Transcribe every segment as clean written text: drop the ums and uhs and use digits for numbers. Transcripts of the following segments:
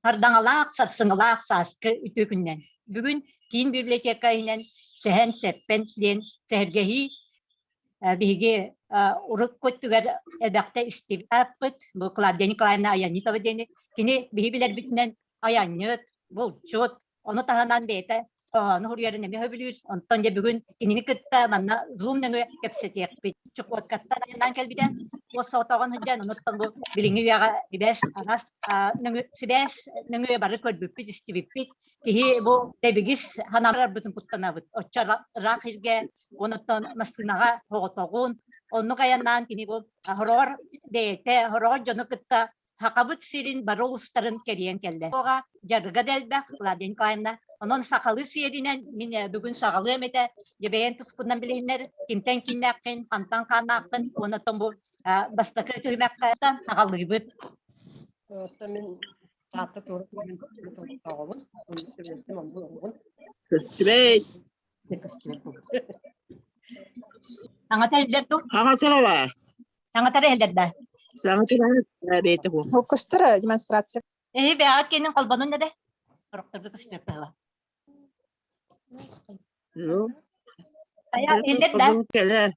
Сардаҥалаах, сарсыҥҥылаах сааскы үтүө күнүнэн! Бүгүн киин библиотека иһинэн Сэһэн Сэппэн диэн сэһэргэһии биһиги урукку өттүгэр элбэхтэ истибит бу Клавдия Николаевна Аянитова диэни кини биһи билэрбитинэн айанньыт, булчут, Ону таһынан бэйэтэ хоһоону суруйарын эмиэ сөбүлүүр. Онтон дьэ бүгүн кинини кытта манна Zoom нөҥүө кэпсэтиэхпит. Чукоткаттан айаннаан кэлбитэ. Уос соҕотоҕун сылдьан, онуттан бу билиҥҥи үйэҕэ сибээс араас нөҥүө сибээс нөҥүө бары көрбүппүт, истибиппит. Киһи бу дэбигис санаабытын куттанабыт. Оччо ыраах сиргэ, онуттан массыынаҕа соҕотоҕун, оннук айаннаан кини бу хороҕор бэйэтэ, хороҕор дьону кытта Сахабыт сирин бары улуустарын кэрийэн кэллэ. Оҕа дьарыга да элбэх, Клавдия Николаевна. Онон сахалыы сиэринэн мин бүгүн саҕалыам этэ. Дьэ бэйэн тускунан билиһиннэр, кимтэн кииннээххин, хантан хааннааххын, уонна бу бастакы түһүмэххэ саҕалыыбыт. Оттон мин Таатта туора толоҕобун, оннун Көстүбэт. Аҥата илдэр дуу? Аҥатара Саҥатара иһэллэр да? Саҥатара бэйэтэ хуох. Көстөр демонстрация. Эһи бэйэҕит киэнин холбонун эрэ. Сорохторго көстүбэт быһыла. Ну, Айа иһиллэр да? кэлэр.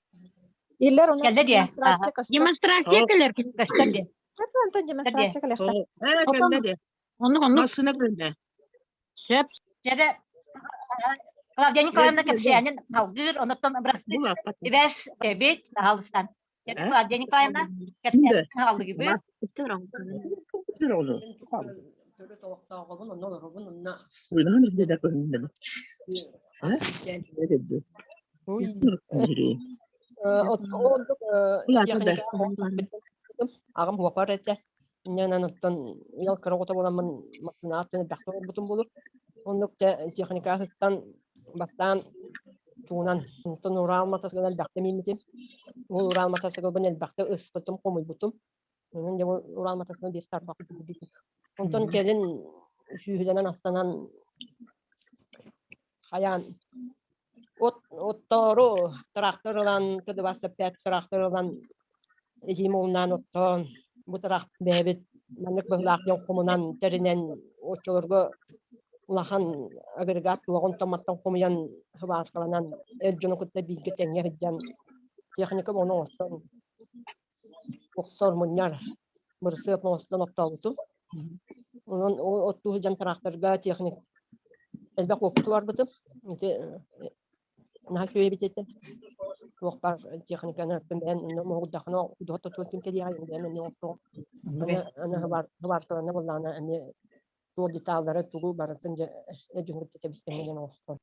Иллэр уну Кэллэ диэ. демонстрация көстөр. Демонстрация кэлэр. Көстөр диэ. Онтон демонстрация кэлэхтэр. Ээ, кэллэ диэ. Оннук оннук. Массыына кэллэ. Сөп. Дьэ Клавдия Николаевна кэпсээнин салгыыр, онуттан бырастыы ибээс эбит, аһалыстан. Клавдия Николаевна кэпсээнин салгыыбыт. Төрүт олохтооҕобун, онно олоробун, онно Аҕам уопар этэ. Инньэ оттон ыал кыра оҕото буоламмын массыынаҕа аттан элбэхтэ олорбутум буолур. Оннук дьэ техникаҕа сыстан бастаан тугунан онтон Урал мотоциклын элбэхтэ мииммитим. Ол Урал мотоциклбын элбэхтэ ыспытым, хомуйбутум. Онон дьэ Урал мотоциклын биэс тарбах Онтон кэлин сүүһүлэнэн астанан хайаан от оттору трактор ылан Т-25 трактор ылан эдьиийим уолунаан оттоон бу трактор бэйэбит маннык быһыылаах дьон хомунан тэринэн оччолорго улахан агрегат суоҕун томаттан хомуйан сыбааркаланан эр дьону кытта бииргэ тэҥҥэ сылдьан техника ону оҥостон охсор мунньар бырысыап оҥостон оттообутум. Онон ол оттуу сылдьан тракторга техник элбэх уопуту барбытым. Ити наһаа үчүгэй эбит этэ. Туох баар техниканы бэйэн моһугурдаххына удуһа тотуон ким кэлиэҕэй бэйэм эмиэ оҥортоҕум. Аны хыбаарталана буоллаҕына эмиэ туох деталлары тугу барытын дьэ дьоҥҥо тэбис-тэҥҥэ оҥостон.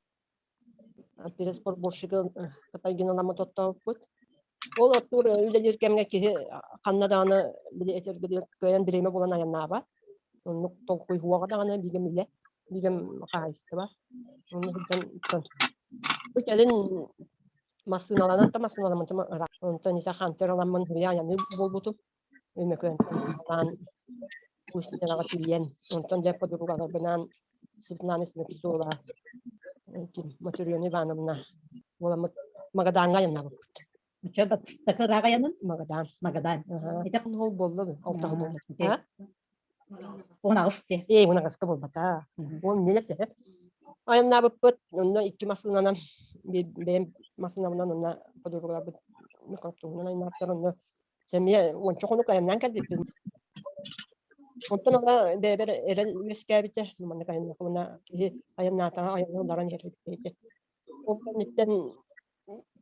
Переспорборщигы Кытайгыналаммыт оттообуппут. Ол оттуур үлэлиир кэмҥэ киһи ханна даҕаны били этэргэ кыайан бириэмэ булан айаннаабат. Оннук толкуй уоҕа даҕаны бигэм үлэ, бигэм хаһаайыстыба. Онно сылдьан бу кэлин массыыналанан да массыыналаммытым ыраах. Онтон ise хантер ыламмын хыйа айаныы буолбутум. Өймөкөөнтөн Устинаҕа тиийэн, онтон дьэ подругаларбынаан Светлана Слепцова, Матрена Ивановна буоламмыт Магадаҥҥа айаннаабыппыт. Чэ, бастакы ыраах айанын? Магадан. Магадан. Ити ол буолла алтаҕа буолла. 18 ти. Ээ, 18-ка буолбата. Ол эмне этэ. Айаннаабыппыт, онно икки массыынанан, бэйэм массыынабынан онно подругаларбыт микроавтобуһунан айаннаабыттар, онно Эмиэ уонча хонук айаннаан кэлбиппин. Онтон ыла бэйэбэр эрэл үөскээбитэ. Маннык айаннаахпына киһи айаннаатаҕа айанныы баран иһэр эбит. Ол кэнниттэн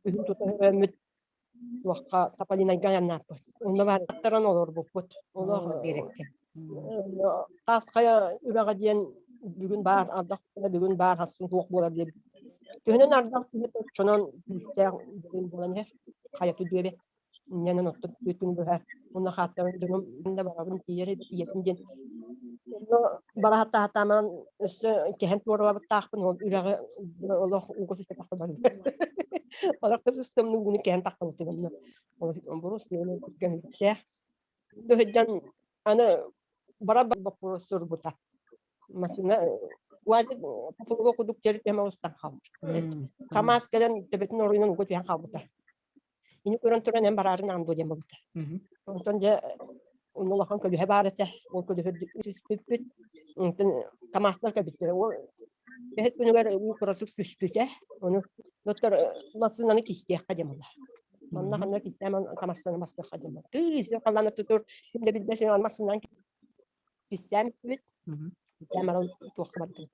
үһүн тута өөммүт туохха Тополинайга айаннааппыт. Онно баартаран олорбуппут. Олох таас хайа үрэҕэ диэн бүгүн баар ардах бүгүн баар хассын суох буолар диэбит. Төһөнөн ардах түһэр оччонон күүстээх бүгүн буолан иһэр. Хайа түдүөбэ. Инньэнэн оттон күн быһа уонна хааттаран дьонум да барабын тиийэр эбит ийэтин диэн онно бара сатаатааман өссө кэһэн туоралабыттаахпын ол үрэҕи олох ууга түспэтэхпэ барбыт олох сыстым ууну кэһэн тахсыбытым онно бурус көмүстээх сылдьан аны бара боппуруос турбута массыына УАЗик популуга курдук территория устан хаалбыт КамАЗ кэлэн төбөтүн оруйунан ууга түһэн хаалбыта Ини көрөн туран эн бараарын аан дуо диэн буолбута. Онтон дьэ Онно улахан көлүөһэ баар этэ. Ол көлүөһэ түспүппүт. Онтон КАМАЗтар кэлбиттэрэ. Ол бэһис күнүгэр уу кырасык түспүтэ. Ону доктор массыынаны кистиэххэ диэн буолла. Манна ханна кистээн КАМАЗтаны бастыахха диэн буолла. Тыыс халлаана тутур ким да билбэт син массыынанан кистээн бүппүт. Кистээн баран туохха бардыбыт.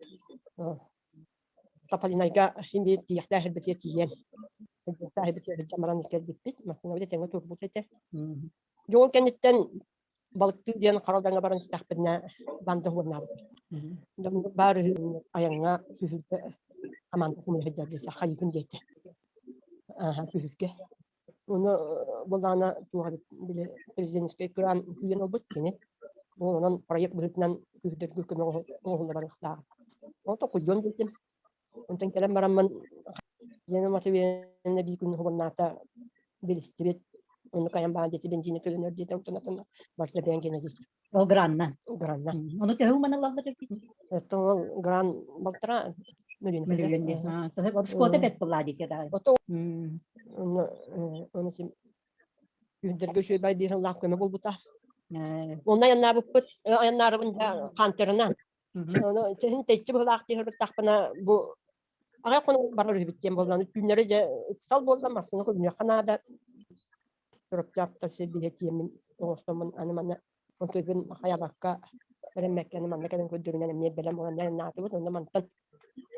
Тополинайга син биир тиийиэхтээх сирбитигэр тиийэн, сылдьыахтаах сирбитигэр сылдьан баран кэлбиппит. Массыынабыт этэҥҥэ турбут этэ. Дьэ ол кэнниттэн балыктыы диэн хара алдаҥҥа баран истэхпинэ банда уоннаабыт. Дьон баар үһү айаҥҥа күһүргэ хамаанда хомуйа сылдьар диэтэ, хайыгын диэтэ. Ааһа күһүргэ. Ону былаана туох эбит били президентскэй кыраан күүйэн ылбыт кини. Ол онон проект быһыытынан күһүрдэргэ көмө оҥоһулла барыахтаах. Онто куйдуон диэтим. Онтон кэлэн бараммын Лена Матвеевна биир күн уһугуннаата билистибит. Оннук айан баан диэти бензини төлөнөр диэтэ онтон атын барыта бэйэҥ генэ диэтэ. Ол гранна. Гранна. Ону төһө уманалаллар эбит? Это ол гран балтара миллион. Миллион диэн. Скота бэт буолла диэки да. Ото ону сим күндэргэ үчүгэй биир сыллаах көмө буолбута. Онно айаннаабыппыт, айаннаарыбын да хантерынан. Ону чэһин тэйчи быһылаах дии сырыттахпына бу аҕай хонон барар үһүбүт диэн буолла. Түүннэри дьэ ыксал буолла, массыына көрүнүөххэ наада. Чурапчаптар сирбиһэ тиэммин оҥостоммун аны манна онтуйбун хайабакка эрэммэккэ аны манна кэлэн көрдөрүнэн эмиэ бэлэм буолан айаннаатыбыт. Онно мантан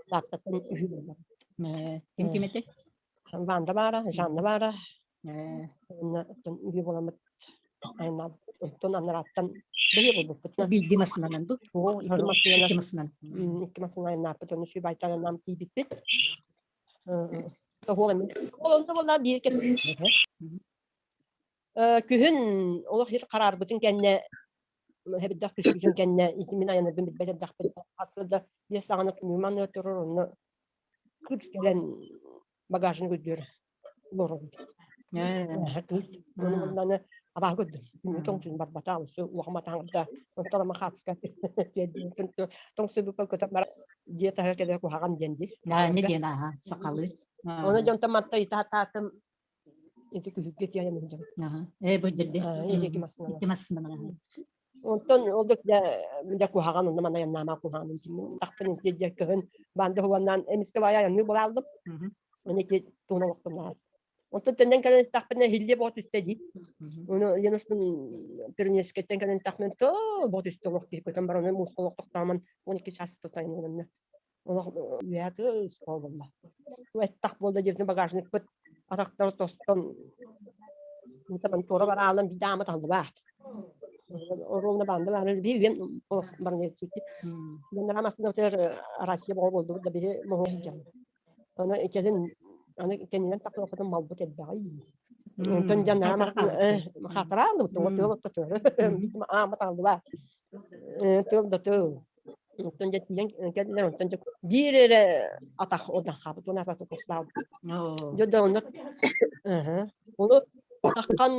Тааттаттан үһү буолла. Ким ким этэй? Ванда баара, Жанна баара. Уонна оттон үһү буоламмыт айаннаабыт. Оттон анарааттан бэйэ буолбуппут. Биирдии массыынанан дуу? Икки массыынанан. Икки массыынанан. Икки массыынанан айаннааппыт. Ону үчүгэй байтаранан тиийбиппит. Тоһуол эмиэ. Ол онто буолла биир кэм. Күһүн олох сир хараарбытын кэннэ эбидэх түспүтүн кэннэ ити мин айанырбын билбэт эрдэхпин хасса да биэс саҕана күнүм аныа турар онно кыыс кэлэн багажын көрдүөр олоробут. Кыыс ону абааһы көрдүм. Күнү тоҥсуйун барбата олусу улахан матаҥырда онтон ама хаатыска тоҥсуйбуппар көтөн баран дьиэ таһыгар кэлэр куһаҕан диэн дии. Нааны диэн ааһа сахалыы. Оны дьонтон матта итаатаатым ити күһүргэ тиийэн иһдьэбит. Ээ бу дьэрдэ. Ити массыына. Ити массыына. Онтон ол да дьэ куһаҕан онно манна айаннаама куһаҕанын тахпын инти дьэ көһөн баанды хуаннаан эмискэ баайа айанныы булаалдым. Аны ити туһунан олохтум Онтон төннөн кэлэн истэхпинэ иһиллиэ боҕо түстэ дии. Ону Ленустун Пиренейскэйтэн кэлэн истэхпинэ тыл боҕо түстэ олох киһи көтөн баран мууска олох тохтоомон 12 час тутайын гынна. Олох үөһэ тыл буолла. Эттах буолла диэбитин багажникпыт атахтара тостон туора бараалан биир даама таллыбаат. Оруолна баанда бааны биир үйэн олох баран киирдик. Дьоннор массыынабытыгар Россия боҕо буолдубут да биһи моһуок дьон. Аны кэлин аны кэннинэн тахсыбаппытын малбыт элбэҕий. Онтон дьон хаатараан да тыал оттотуор. Аама тааллыбаат. Тыл да тыл. Онтон дьэ тиийэн кэллилэр, онтон дьэ биир эрэ атах одан хаалбыт, уон атах тустаабыт. Дьэ да онно ону таххан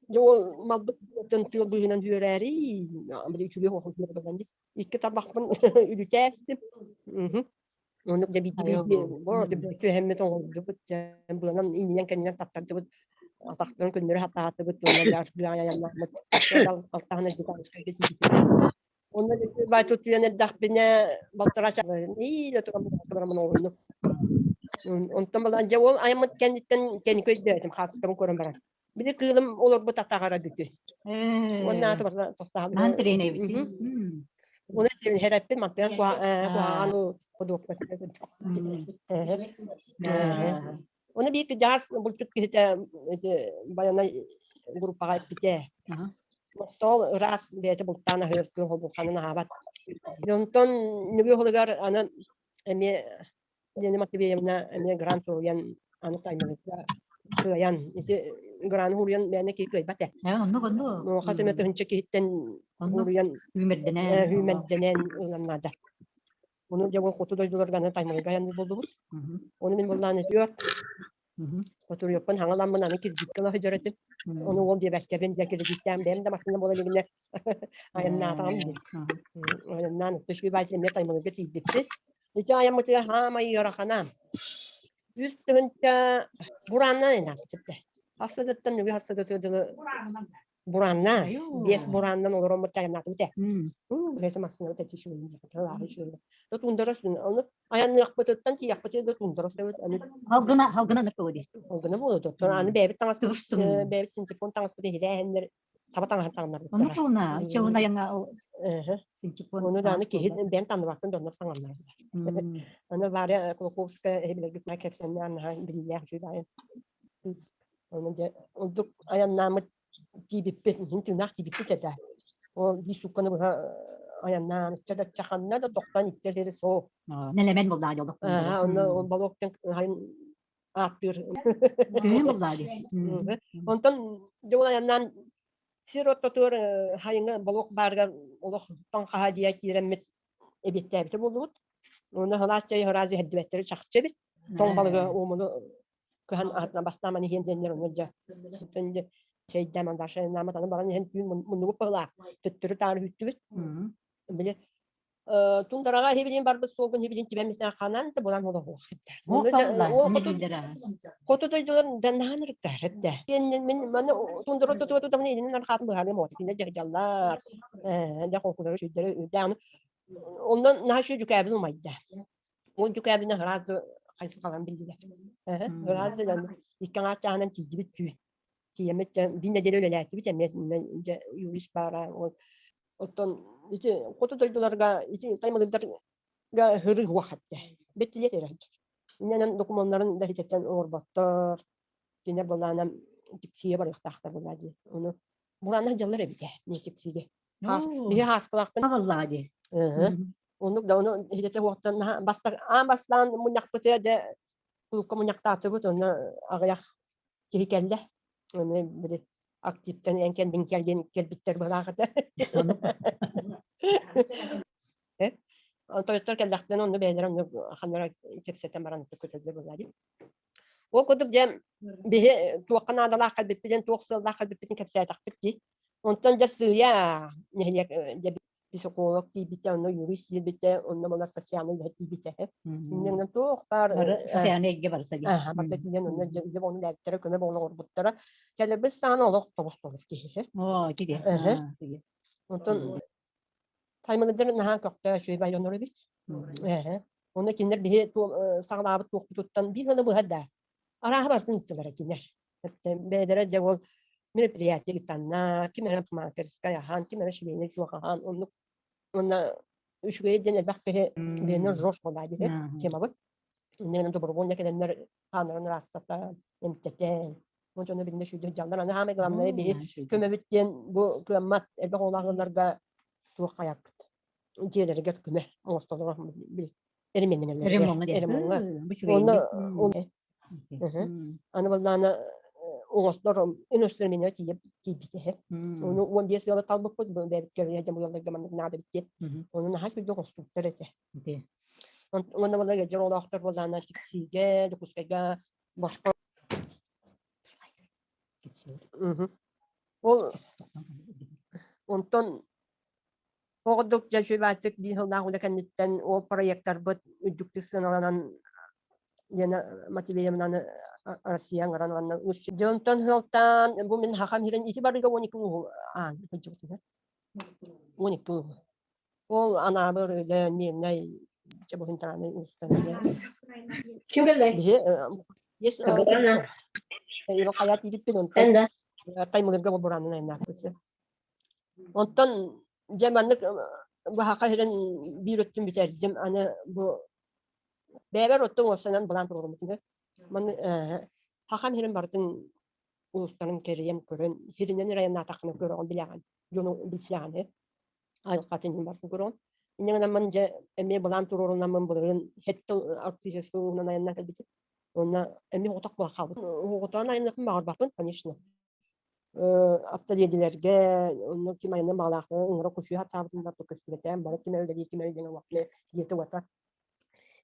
дьэ ол малбыт тыал быыһынан үөрээри, били үчүгэй хоһун икки тарбахпын үлүтээссим. Оннук дьэ биирдии түһэммит оҥордубут, быанан иннинэн-кэннинэн таттардыбыт, атахтарын көннөрү хатаатыбыт уонна дьаарбыаҕа айаннааммыт алтаһан Дьукаанскайга тиийбитим. Онно баай тутуйан эрдэхпинэ балтараа иилэ туран бараммын оҕуннум. Онтон балаан дьэ ол айаммыт кэнниттэн кэнники өйдөөтүм, хаартыскабын көрөн баран. Били кыылым олорбут атаҕара бүтүн. Уонна ааты барыта тостаһан. Наһан тренэбит. Уна хэрэппин мантыган куһаҕан ходуопка. Оны биир кыдьаас булчут киһитэ ити байанай группаҕа эппитэ. Остуол ыраас бэйэтэ бултаан аһыыр кыыл холбукханын аһаабат. Онтон нүгү оһолугар аны эмиэ Лена Матвеевна эмиэ грант суруйан аны таймалыырга кыайан ити граны уруйан мээнэ киһи кыайбат ээ. Оннук оннук. Ну хас эмэ тыһыынча киһиттэн уруйан Үүмэрдэнэн. үүмэрдэнэн ылан наада. Ону дьэ ол хоту дойдуларга аны таймалыырга айанныыр буоллубут. Ону мин буоллаан үтүөт Хотуруйаппын хаҥаламмын аны кирдьиккэ ыла сылдьар этим. Ону уол диэбэккэбин дьэ кредиттээн бэйэм да массыына буола илигинэ айаннаатаҕым дии. Айаннаан үчүгэй баай эмиэ Таймылыырга тиийбиппит. Ити айаммытыгар хаамай ыарахана. 3 тыһыынча бураанынан айаннаабыт сөптө. Хас сылыттан үгүс хас сылы дылы Буранна, биэс бураннан олороммут чайнаатыбыт ээ. Бэйэтэ массыынабыт эти үчүгэйин диэххэ үчүгэй. То туундара ону айанныахпытыттан тиийэхпитигэр да туундара сөбүт аны Халгына халгына ныкылы дии. Халгына буолуо тоттон аны бэйэбит таҥаспыт бэйэбит синтепон таҥаспыт иһилээһиннэр таба таҥаһын таҥнарбыттара. Ону полна, чоун айанга синтепон. Ону дааны киһи бэйэн танныбаккын доннор таҥаннар. Аны Варя Кулаковская эһибилэргит кэпсэннээн наһаа билиилээх үчүгэй Ону дьэ ордук айаннааммыт тиийбиппит, иһин тыыннаах тиийбиппит этэ. Ол биир суукканы быһа айаннаан, ычча да чаханна да тохтоон истэр сири суох. Нэлэмэн буллаа дьоллох. Аа, онно ол балоктан хайын ааттыыр. Түһүн буллаа дии. Онтон дьэ ол айаннаан сир ортотугар хайыҥа балок баарыгар олох тоҥхаһа дьиэ киирэммит эбиэттээбитэ буоллубут. Уонна сылаас чай ыраас иһэрдибэттэрэ чахчы эбит. Тоҥ балыгы уомуну кыһан аһатынан бастааман иһиэн диэннэр онно дьэ оттон дьэ чэйдээмэн Даша наамат аны баран иһэн түүн муннугу пыһылаах төттөрү таары үттүбүт били тундараҕа хибилин барбыт суолгун хибилин тибэммисинэ ханан да булан олоһуох хоту дойдулар даннахан ырыктар эбдэ мин маны тундара тутуа тутамын илинин архаатын быһаарыам оҕото кинилэр дьагдьаллар дьэ холкулары сүрдэрэ үрдээн онон наһаа үчүгэй дьүкээбин умайда Ол дьүкээбинэ ыраас хайысхаларын биллилэр. Ыраас дьон икки аҥаар чааһынан тиийдибит түүн. Тиийэммит биир нэдиэлэ үлэлээтибит эмиэ дьэ юрист баара. Ол оттон ити хоту дойдуларга ити таймылыырдарга һырыы уох этэ. Бэттилиэт эрэ. Иннэнэн докумуоннарын да хитеттэн оҥорботтор. Кинилэр былаанан тиксиигэ барыахтаахтар буолаа дии. Ону былааннар дьаллар эбитэ мин тиксиигэ. Биһи хааскылаахтан Аваллаа дии. Оннук да ону иһитэ уохтан бастак аан бастаан мунньахпытыгар дьэ кулукка мунньахтаатыбыт онно аҕыйах киһи кэллэ. Ону били активтан эн кэлбин кэл диэн кэлбиттэр быһалаах этэ. Тойоттор кэллэхтэринэ онно бэйэлэрэ онно ханнара кэпсэтэн баран көтөллөр буолла дии. Ол курдук дьэ биһи туохха наадалаах кэлбиппит диэн туох сыаллаах кэлбиппитин кэпсээтэхпит дии. Онтон дьэ сыыйа нэһилиэк дьэ психолог тиийбитэ, онно юрист тиийбитэ, онно буолар социальный үлэһит тиийбитэ. Иннинэн туох баар социальный эйгэ барыта дии. Аха, барыта тиийэн онно дьэ үлэ буолан үлээбиттэрэ, көмө буолан оҥорбуттара. Кэлэрбит саҕана олох тобус-тобус киһи. Оо, тиги. Онтон Таймылыдыр наһаа көхтөөх үчүгэй байонор эбит. Эһэ. Онно кинилэр биһи саҕалаабыт туохпутуттан биир гына быһа да. Арааһа барытын ыыттылар кинилэр. Бэйэлэрэ дьэ ол мероприятие ыытанна, ким эрэ матерскай аһаан, ким эрэ швейный суох аһаан, оннук уонна үчүгэй диэн элбэх киһи бэйэнэн жорж буолаа диһи темабыт. Иннинэн добровольно кэлэннэр хааннарын ыраастатан, эмтэтэн, Бу дьону билинэ сүүрдүн дьаллар. Аны хаамай главное биһи көмөбүт диэн бу кыаммат элбэх оҕолоох ыалларга туох хайаппыт. Дьиэлэригэр көмө оҥостолоро эримэннэнэллэр. Ремоҥҥа диэн. Ремоҥҥа. Бу үчүгэй. Онно аны баллаана оҥостор инструмент тиийэ тиийбитэ. Ону 15 ыалы талбыппыт, бу бэйэбит көрүнэ дьэ ыалларга маннык наада бит диэн. Ону наһаа сүүрдэ оҥостубуттар этэ. Уонна балар дьон олоохтор буоллаана Тиксиигэ, Дьокуускайга босхо Ол онтон оҕодук дьэ үчүгэйдик биир сыллаах үлэ кэнниттэн ол проектарбыт үрдүктүк сыаналанан Лена Матвеевнаны Россия ыҥыран ыланна дьонтон сылтаан бу мин хахам иһирэн ити барыга 12 ууһу аан сылдьыбытым 12 ууһу Ол анаабыр үлэ миэннэй дьэ бу центральный устан Ким кэллэй? Биһи есть Ива хайа тиийбиппин онтон таймылырга буранын айнааппыт. Онтон дьэ маннык баһаха иһирэн биир өттүн бүтэрдим. Аны бу бэйэбэр оттон уопсанан былаан туруоруммутум. Маны хахам иһирин барытын улуустарын кэрийэн көрөн, хиринэн районнаатаххына көрөҕүн билэҕин, дьону билсэҕин. Айылҕатын иһин барытын көрөҕүн. Инньэ гынан дьэ эмиэ былаан туруорунаммын былырыын сэттэ арктическай ууһунан айаннаан кэлбитим. Уонна эмиэ оҕотох буолан хаалбытым. Оҕотоон айанныахпын баҕарбаппын, конечно. Автоледилэргэ онно ким айанныан баҕалаахтарын ыҥыра көсүө сатаабытым да көстүбэтэм. Бары ким эрэ үлэлиир, ким эрэ диэн олохпун дьиэтэ-уота.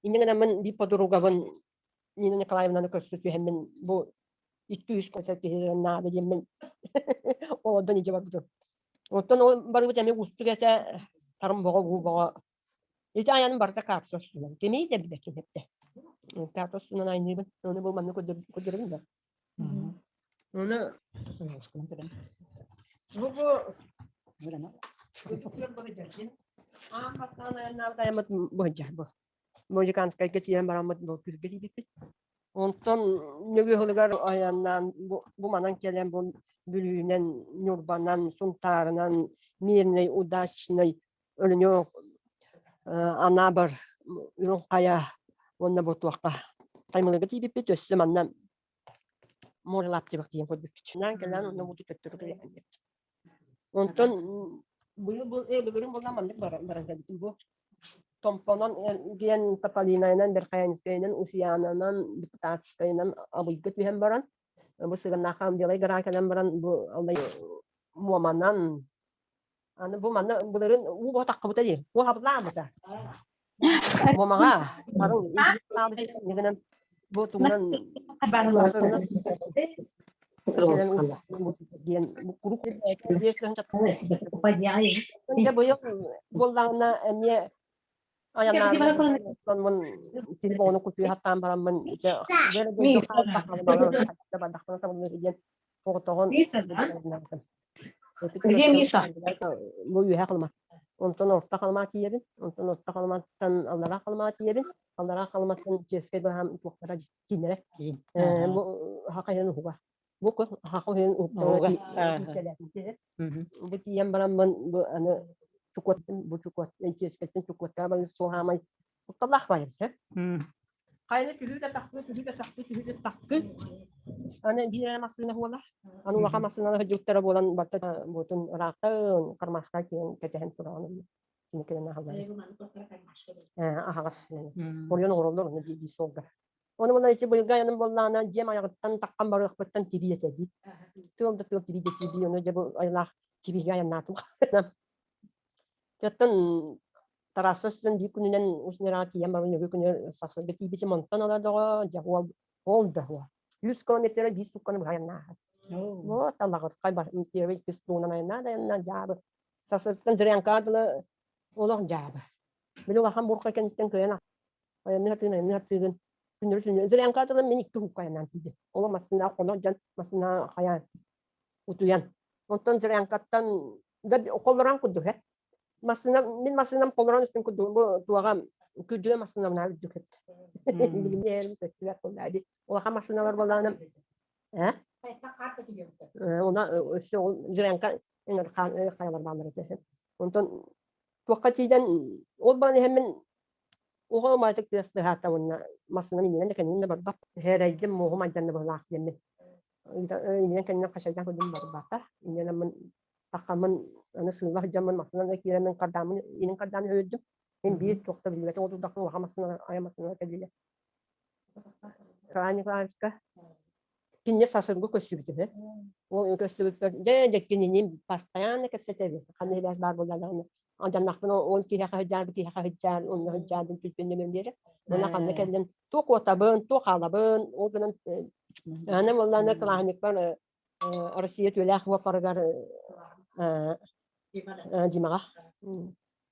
Инньэ гынаммын биир подругабын Нина Николаевнаны көрсө түһэммин бу икки-үс концерт киһи наада диэммин олордон илдьэ барбытым. Оттон ол барыбыт эмиэ уустук этэ, тарым боҕо, уу боҕо. Ити айаным барыта карта устунан. Кимий да билбэккин эттэ. Карта устунан айныыбын. Ону бу манна көрдөрөбүн да. Ону Бу бу Аан бастаан айаннаабыт айаммыт быһыдьа бу. Музыкантскайга тиийэн бараммыт бу күлгэ тиийбиппит. Онтон нөҥүө айаннаан бу, бу манан кэлэн бу Бүлүүнэн, Ньурбанан, Сунтаарынан, Мирнэй, Удачнай, Өлүнүк, Анаабыр, Үрүҥ Хайа уонна бу туохха Таймылыга тиийбиппит өссө манна Муоралаап тиийэн көрбүппүт. Наан кэлэн онно бу төттөрү кэлэн Онтон быйыл бу бүгүн буолла маннык баран кэлбитим бу Томпонон диэн Тополинайынан, Верхоянскайынан, Усуйаананан, Депутатскайынан Абыйга түһэн баран бу Сыгыннаахха Белай гора кэлэн баран бу алдай Муоманан аны бу манна былырыын уу буотаххыбыта дии уол хабылаабыта Муомаҕа гынан бу тугунан диэн курук Дьэ быйыл буоллаҕына эмиэ айаннаан телефону кутуй хаттаан бараммын дьэ бардахпына табыллар диэн оҕотоҕун Где Миша? Бу үөһэ халыма. Онтон орто халыма тиийэбин. Онтон орто халыматтан аллараа халыма тиийэбин. Аллараа халыматтан чиэскэй быһаам туохтара кииннэрэ. Бу хака иһин уһуга. Бу хака иһин уһуктара Бу тиийэн бараммын бу аны Чукоттан бу Чукот чиэскэттэн Чукоттаҕа баран суоһаамай кутталлаах байым сөп. Хайаны түһүү да тахпы, түһүү да тахпы, түһүү да тахпы. Аны биир эрэ массыына буола. Аны улахан массыынаны сылдьыбыттара буолан барта буотун ыраахтан кармашка киэн кэтэһэн тураҕын. Кини кэлэн аһаллар. Аһаҕас. Оройон оҥороллор ону дии суолга. Оны мына ити быйылгы айаным буоллаҕына дьиэм айаҕыттан таххан барыахпыттан тибии этэ дии. Тыал да тыал тибии да тибии, ону дьэ бу айылаах тибиигэ айаннаатым. Оттон Тараса өстөн биир күнүнэн Усть-Нераҕа тиийэн баран үгү күнү сарсыарда тиийбитим онтон ыла доҕо дьэ уол ол да уол үс километры биир суукканы быһа айаннааһын. Вот алаҕырхай первый иккис туунан айаннаа да айаннаа дьаабы. Сарсыардаттан Зырянкаҕа дылы олох дьаабы. Били улахан бурка кэнниттэн кыайан айанныы хатыын айанныы хатыыгын күннөрү түннөрү Зырянкаҕа дылы мин икки суукка айаннаан тиийдим. Олох массыына хоно дьон массыына хайаан утуйан. Онтон Зырянкаттан да холлорон курдук э Массыына мин массыынам холорон үстүн курдук бу туоҕа күрдүө массыынам наһаа үрдүк эбит. Билимиэрим көстүбэт буолла дии. Улахан массыыналар буоллаҕына э Она өссө ол Зырянка хайалар бааллар этэ. Онтон туохха тиийэн ол баран иһэммин уҕа маатык тыас тыаһаата уонна массыынам иннинэн да кэннинэн да барбат. Һээрэйдим муоһум айданна быһылаах диэммин. Иннинэн кэннинэн хачайдаан курдум барбата. Иннинэн Сахаммын аны сыылла сылдьаммын массыынан да киирэммин кардааммын инин кардаан үһүрдүм. Мин биир туох да биллибэтэ отурдахпын улахан массыына айа массыына кэллилэр. Николай Николаевичка кинини сасыргы көрсүбүтүм э. Ол көрсүбүппэр дьэ дьэ кинини постоянно кэпсэтэбин. Ханна сибээс баар буоллаҕына алдьаннахпына ол киһиэхэ сылдьаар бу киһиэхэ сылдьаар онно сылдьаар диэн түлпүннэмэн биэрэр. Уонна ханна кэллим туох куотабын, туох хаалабын, ол гынан аны буоллаҕына кылааһынньыкпар Россия түөлээх уоппарыгар Димаҕа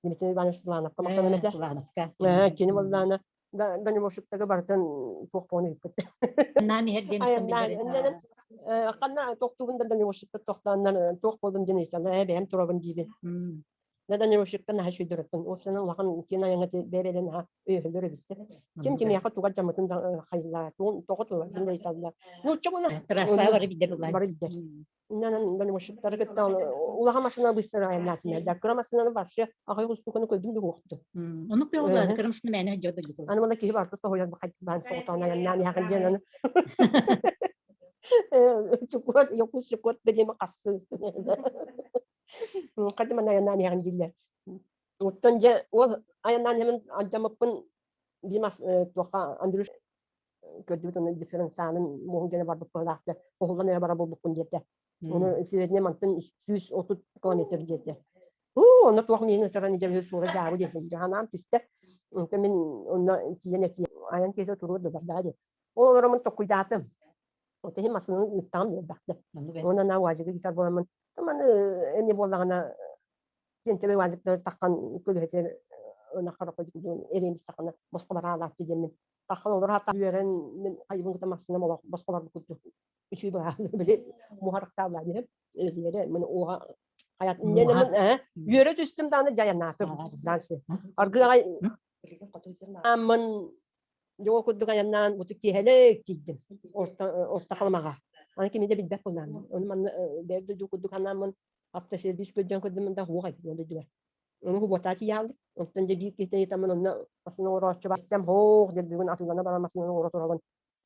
Дмитрий Иванович Булановка махтанам этэ. Булановка. Кини буоллаана Даниловщиктага барытын туох буолан ыыппыт. Наан иһэр диэн Айаннаан ханна тохтуубун да Даниловщикта тохтооннор туох буолдум диэн ыйыталлар ээ бэйэм турабын диибин. Да Даниловщиктан наһаа үчүгэй Уопсайынан улахан киэн айаҥҥа бэйэ-бэйэлэрин наһаа өйөһөллөр эбиттэ. Ким кимиэхэ туга дьаммытын хайыллаа, тоҕо туларын да ыйыталлар. Нуучча буна Трасса бары билдер улаан. Бары билдер. Иннанан Даниловщиктары кытта улахан массыына быстар айаннаатынар. Да кыра массыынаны вообще аҕай устуканы көрдүм да уохту. Онук бөҕөлөр кыра массыына мээнэ дьо дойду. Аны мана киһи барыта соһуйар бу хайдах баан соҕотоон айаннаан иһэҕин диэн аны Чукуот, якус чукуот бэдиэми хассы. Хадыман айаннаан иһэҕин дииллэр. Оттон дьэ ол айаннаан иһэмин алдьаммыппын Димас туохха Андрюш көрдүбүт уонна дифференцианын муоһун гэнэ барбыт быһыылаах дьэ уһуллан эрэ барар буолбуккун диэтэ. Ону сирэдинэ мантан 130 километр диэтэ. Уу, онно туох миин ытыран идэ суола дьаабы диэтэ. Ханаам түстэ. Онтон мин онно тиийэн этиим. Айан киһи туруор да барда диэ. Ол олоромун токкуйдаатым. От иһин массыынаны ыыттаҕым биэрбэхтэ. Уонна на уазигы гитар буоламмын маны эмиэ буоллаҕына тиэнтэбэй уазиктары таххан көлүһэтигэр ынаххар эриэн сахана босхо бараалааччы диэммин таххан олор хата үөрэн мин хайыбын кыта массыынам олох босхо барбыт курдук үчүй быһааны били муһарахтааллаа диэм. Лиэрэ мын уоха хаят инньэ үөрэ түстүм даҕаны дьайаннаатым дальше. Аргыаҕай аммын дьоҕо курдук айаннаан буту киэһэлик тиийдим орто халымаҕа. Аны кими да билбэт буоллаам. Ону манна бэйэ дойду курдук анааммын автосервис көрдөөн көрдүм да хуох айбыт дойдуга. Ону хубуотаа тиийаалдык. Онтон дьэ биир киһитэ ыйытаммын онно массыына оҥорооччу бар. Истэм хоох диэн бүгүн атыылана баран массыынаны оҥоро турабын.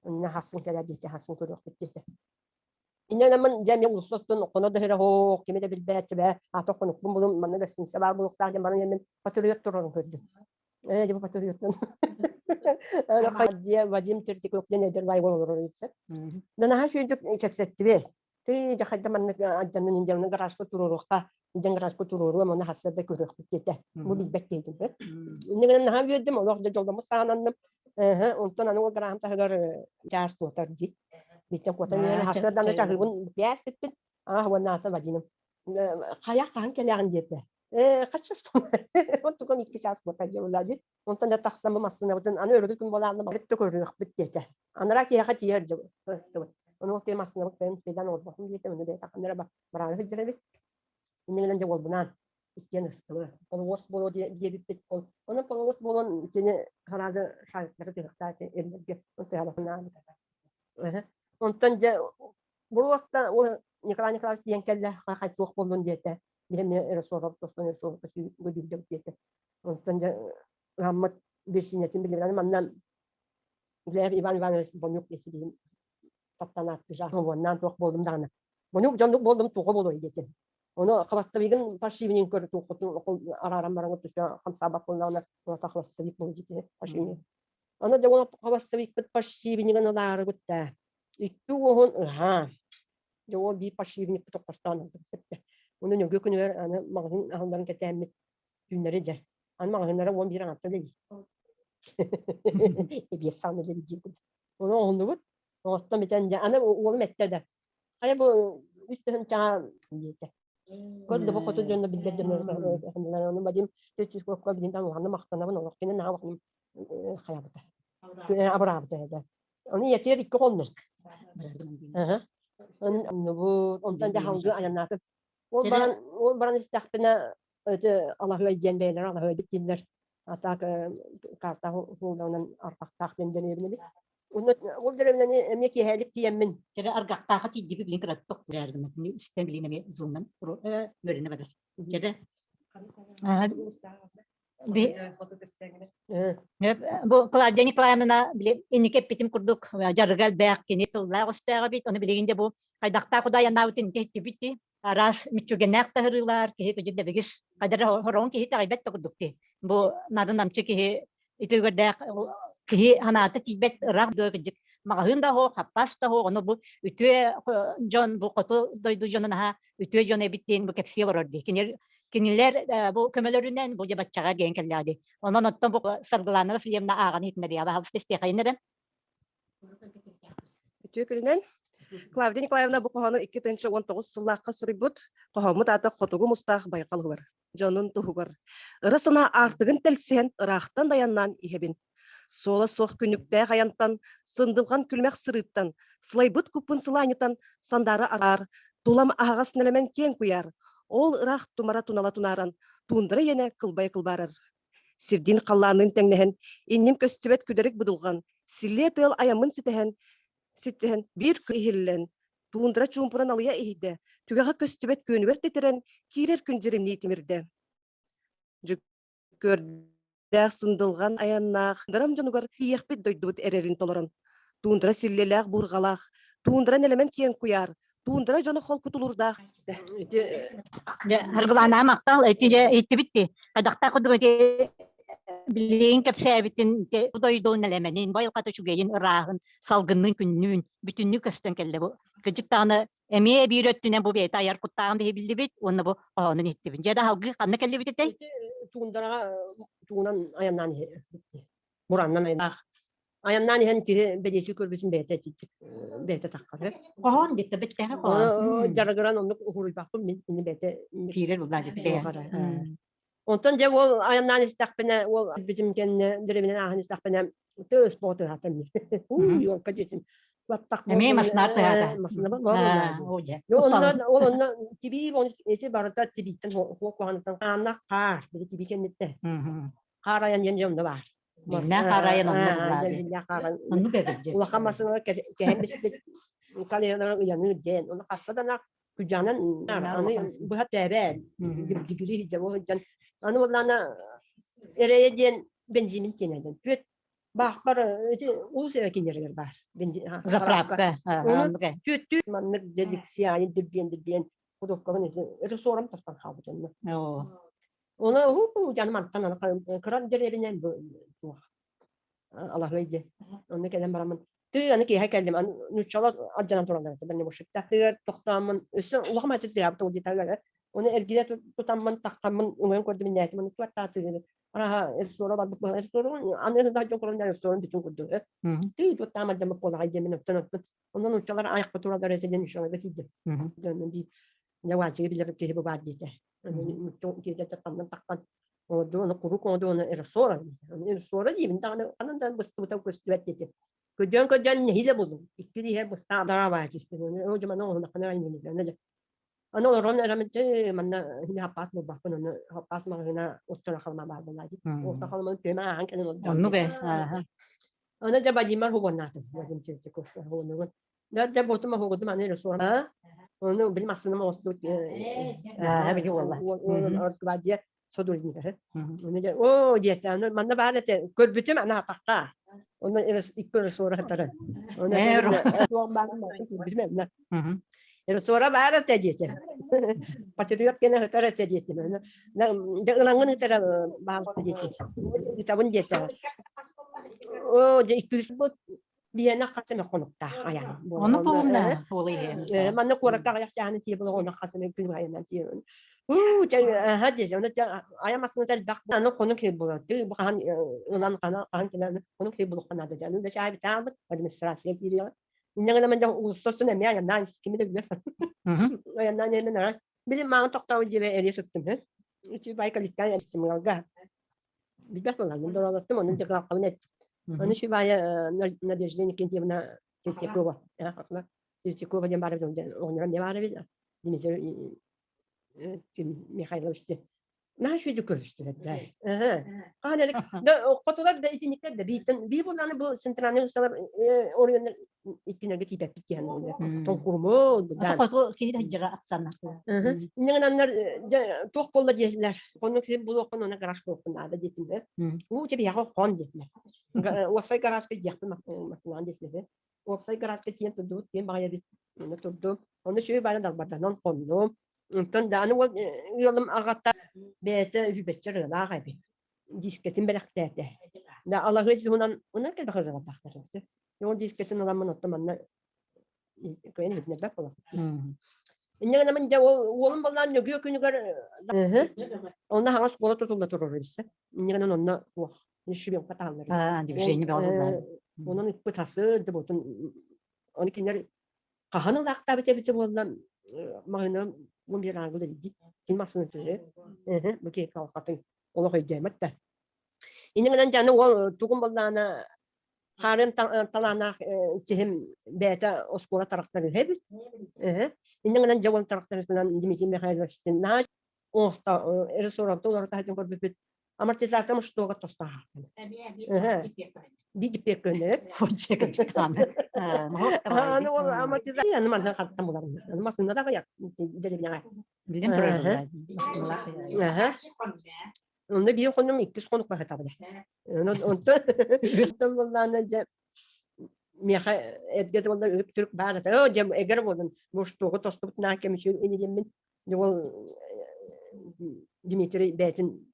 Онно хассын кэлэр диэтэ, хассын көрүөхпүт диэтэ. Инньэ дьэ эмиэ уулусса устун хоно да иһэрэ суох, кими да билбэт, бээ, аата хонукпун булун, манна гостиница баар буолуохтаах диэн баран иһэммин патриот турарын көрдүм. Ээ, дьэ бу патриоттан. Дьиэ Вадим Тертиков диэн эдэр баай уол олорор үһү. Да наһаа үчүгэйдик кэпсэттибит. Тыы дьэ хайда маннык алдьаннын индианы гаражка туруоруохха, индиан гаражка туруоруом, уонна сарсыарда көрүөхпүт диэтэ. Бу билбэт киһитим. Инньэ гынан наһаа үөрдүм, олох дьэ дьолломмут саҕаланным. Онтон аны ол гарааһым таһыгар чаас куотар дии. Биттэн куотан иһэн сарсыарда чаһыыбын бээс бүттүн. Аа уонна ата Вадимым. Хайа хаһан кэлэҕин диэтэ. Ээ хас час Онтукам икки чаас буолта дьэ дии. Онтон да тахсан бу массыынабытын аны өрөбүл күн буолаанна барыт да көрүөхпүт диэтэ. Анараа киһиэхэ тиийэр дьэ. Ону ол киһи массыынабыт бэйэм фидан оҥорбоппун диэтэ, ону бэйэтэ ханна эрэ бараары сылдьар эбит. Иннинэн дьэ уолбунаан иккиэн ыстылар. Полуос буолуо диэбиппит. Онон полуос буолан кини хараазы шариктары тыһыктааты эрилэргэ тыһалахынаабыт. Онтон дьэ буруоста ол Николай Николаевич диэн кэллэ, хай туох буоллун диэтэ. Биһи эмиэ ресурсов тостон ресурсов диэтэ. Онтон дьэ ыһаммыт биэрсиинэтин билибин манна Глеб Иван Иванович Бонюк диэсибиһин таптан ааттыыра. Уоннаан туох буоллум даҕаны. Бонюк дьоннук буоллум туоха буолуой диэтим. Ону хвостовигын паршивнин көр туоххутун арааран баран түстэ хамсаабат буоллаҕына улата хвостовик буолу дии паршивник. Аны дьэ ол хвостовикпыт паршивнигын ылаарыбыт да. Икки уоһун ыһаа. Дьэ ол биир паршивникпыт хостоон ылдым сөптө. Ону нөҥүө күнүгэр аны маҕаһыын аһылларын кэтээммит түүннэри дьэ. Аны маҕаһыыннара 11 аҥааттан үлэлиир. Эбиэс саҕана үлэлиир диир курдук. Ону оһуннубут. Оҥостон бүтэн дьэ аны уолум эттэ да хайа бу үс тыһыынчаҕа диэтэ. Көр да бу хоту дьонно билбэт дьоннор ону Вадим Тетюшковка билин там улаханнык махтанабын олох кини наһаа улаханнык хайаабыта. Абыраабыта этэ. Ону ийэтигэр икки хоннур. Онтон дьэ халгы айаннаатым. Ол баран ол баран истэхпинэ ити Алаһыай диэн бэйэлэрэ Алаһыайдык дииллэр. А так карта хуолларынан арпахтаах диэн дэриэбинэбит. Ол дэриэбинэни эмиэ киэһэлик тиийэммин. Кэрэ аргахтааха тиийдибит билин кыратык тохтуурар гына үстэн билин эмиэ зумнан үөрэнэ барар. Кэрэ Бу Клавдия Николаевна били инники эппитим курдук дьарыга элбэх кини тыллаах өстөөх эбит. Ону билигин дьэ бу хайдахтаах удайаннаабытын иһиттибит араас мүччүргэннээх таһырыылар киһи кыдьык дэбигис хайдара хороҕун киһи итэҕэйбэт да курдук дии. Бу нарын намчы киһи итигэрдээх киһи санаата тиийбэт ыраах дуо кыдьык маҕаһыын да оһох, хаппас да оһох, ону бу үтүө дьон, бу хоту дойду дьонун аһа үтүө дьон эбит диэн бу кэпсии олорор дии. Кинилэр бу көмөлөрүнэн бу дьэ баччаҕа диэн кэллэҕэ дии. Онон оттон бу Саргылана Васильевна ааҕан иһитиннэриэҕэ баһаалыста истиэхэйин эрэ. Үтүө күнүнэн. Клавдия Николаевна бу хоһоону 2019 сыллаахха суруйбут. Хоһооммут аата Хотугу мустаах байҕал уһугар, дьонун туһугар. Ыра санаа аартыгын тэлсиһэн ыраахтан дайаннаан иһэбин. Суола суох күнүктээх айантан, сындылҕан күлүмэх сырыыттан, сылайбыт куппун сылаанньытан сандаара араар, тулам аһаҕас нэлэмэн киэҥ куйаар, ол ыраах тумара тунала тунааран, туундара иэнэ кылбайа кылбаарар. Сирдиин халлаанныын тэҥнэһэн, инним көстүбэт күдэрик будулҕан, силлиэ тыал айаммын ситэһэн, ситтиһэн биир күн иһиллэн, туундара чуумпуран алыйа иһийдэ, түгэҕэ көстүбэт күөнүгэр тэтэрэн, киирэр күн дьиримнии тимирдэ. Дьүккүөрдээх сындылҕан айаннаах дарам дьонугар тиийиэхпит дойдубут эрэрин толорон, туундара силлиэлээх буурҕалаах, туундара нэлэмэн киэҥ куйаар, туундара дьоно холку тулуурдаах Ити Аргылаанаа махтал ити дьэ иттибит ти хайдахтаах курдук ити билигин кэпсээбитин те дойду нэлэмэнин байылҕата үчүгэйин ырааһын салгынныын күннүүн бүтүннүү көстөн кэллэ бу кыдьык даҕаны эмиэ биир өттүнэн бу бэйэтэ айар куттааҕын биһи биллибит уонна бу хоһоонун иһиттибин дьэ да салгыы ханна кэллибит этэй ити туундараҕа туунан айаннаан иһэ бураннан айаннаах айаннаан иһэн киһи бэлиэтии көрбүтүн бэйэтэ итиччик бэйэтэ таххар хоһоон диэтэ бэттэхэ хоһоон дьарыгыран оннук уһуруйбаппын мин ини бэйэтэ киирэр буллаа диэтэ онтон дьэ уол айаннаан истэхпинэ уол бүтүм кэннэ дэриэбинэн ааһан истэхпинэ тыас боотуһатым уу елка диэтим. Баттах Эмиэ масынаар тыһаата. Масынабыт буолла. Онно ол онно тибии эти барыта тибииттэн хуох куһаныттан хааннах хаар били тибии кэнниттэн. Хаар айан диэн дьонно баар. Дьиҥнээх хаар айан онно буллаа. Дьиҥнээх хаар айан. Оннук эбит дьэ. Улахан масыналар кэһэн биспит калиялары ыйаныы диэн. Оны хасса да күдьанан аны быһа тээбээн дигили дьэ ол дьон аны буоллаана эрэйэ диэн бензинин тиэнэдэн түөт баахпар ити уус эрэ кинилэригэр баар заправка түөттүү маннык дьэ диксиайын дирбиэн дирбиэн худовкабын ити суорам тахсан хаалбыт онно Оны уу дьаным антан аны кыра дэриэбинэн бу туох алаһыай дьэ. Онно кэлэн бараммын тыы аны киэһэ кэллим аны нууччалар алдьанан тураллар этэ бэнне бушикта тыгар тохтооммун өссө улахан мачыт тыаабыт ол диэталлар оны эргилэ тутаммын таххаммын уҥуйан көрдүм иннээтим аны туаттаа тыыны араха эссуора барбыт буолан эссуора аны да дьон көрөн эссуорун бүтүн курдук тыы туттаам алдьаммыт буолаҕай диэмин оттон оттон онон нууччалар айахпа тураллар этэ диэн нууччаларга тиийдим дьонун дьаваачыгы билэр киһи бу баар диэтэ Киһитэ таххан ону курук ону ресора ресора диибин даҕаны ханан да быстыбыта көстүбэт диэтим. Көдьөн көдьөн нэһиилэ булдум. Икки иһэ быстаа дараабаа түспүт. Ол дьамана оһунаххана айнын. Аны олорон эрамитте манна хини хаппаас булбаппын оны хаппаас маҕаһыына устара халма баар буолаа дии. Орто халманы төмө ааһан кэлэн олордо. Оннук ээ. Аны дьэ Вадимар хугоннаатым. Вадим Чевчиков хугоннугун. Дьэ буотум оһугутум аны ресурс. Ону били массыынам оҥостубут били уолла. Росгвардия сотрудниктары. Ону дьэ оо диэтэ аны манна баар этэ көрбүтүм аны атахха. Ону икки ресура хатары. Ону туох баар көрбүтүм эмне. Ресура баар этэ диэтэ. Патриот кene хатар этэ диэтим. Дьэ ылаҥын хатара баар диэтим. Ытабын диэтэ. Оо дьэ икки биһиэнэ хас эмэ хонуктаах айан. Ону буолунна буола иһэн. Манна куоракка аҕыйах чааһын тиийэ була ону хас эмэ күн айанан тиийэ. Уу чэ аха диэти ону айан массыыната элбэх аны хонук киһи буолар. Тыы бу хаһан ылан хана хаһан кэлэн хонук киһи булуохха наада дьэ. Аны да чаай битаабыт администрация киириэҕэ. Инньэ гынан дьэ уулуссастын эмиэ айаннаан кими да билэр. Айаннаан иһэн ара били маҥан тохтообут дьиэбэ эрийэ сыттым. Үчүгэй бай калиткан эстимгалга. Билбэт буоллаҕым, дороолоттум, онон дьакылааххабын эттим. Ону Шибая Надежда Никитьевна Третьякова, Третьякова диэн баар эбит, оҕонньоро эмиэ баар эбит, Дмитрий Михайлович диэн. Наһаа үчүгэйдик көрүстүлэр да. Хаһан эрэ да хотулар да итинниктэр да бииртэн биир буоллаҕына бу центральный усталар оройуоннар иккинэргэ тиийбэппит диэн толкуһумун Хоту киһи да ахсанна. Инньэ дьэ туох буолла диэсилэр. Хонук сир булуоххун уонна гараж буолуоххун наада диэтим ээ. Уу чэ биһиэхэ хон диэтилэр. Уопсай гаражка диэхпин массыынаан диэтилэр. Уопсай гаражка тиийэн турдубут диэн баҕайы эбит. Онно турдум. Онно үчүгэй баайа далбарданан хоннум. Онтон да аны уол ыалым аҕата бэйэтэ үбэччэ ырыалаах эбит. Дискэтин бэлэхтээтэ. Да алаһыай туһунан онон кэлбэх ырыалардаахтар. Ол дискэтин ыламмын оттон манна кыайан иһитинэрбэт буолар. Инньэ гынан дьэ ол уолум балаан нөгүө күнүгэр онно хаҥас куола тутулла турар билсэ. Инньэ гынан онно туох шибенка тааллар. Аа, движение бөҕө буолла. Онон ыппыт асы да ботун оны кинилэр хаһан ылаахтаабыт эбитэ буолла маҕына бу биир аангыл илдьи кин массыына түһэ бу киһи калхатын олох өйдөөмөт да. Инньэ гынан дьэ аны уол тугун боллаана Хаарын талааннаах киһим бэйэтэ оскуола тарахтарыһа эбит. Инньэ гынан дьэ уол тарахтарыһынан Дмитрий Михайлович наһаа оҥосто ресторантан олорто сылдьан көрбүппүт амортизация муштуга тостаахтан. Диппек көнөр. Аны ол амортизация аны манна хаттан буларым. Аны масына да аяк деревняга. Билен турар. Онно биир хонум иккис хонук барытабын. Онтон онтон буоллаана дьэ миэхэ эргэ буолла үп түрк баар этэ. Оо дьэ эгэр буолун муштугу тостубут наа кэмичүүн ини диэммин дьэ ол Дмитрий бэйэтин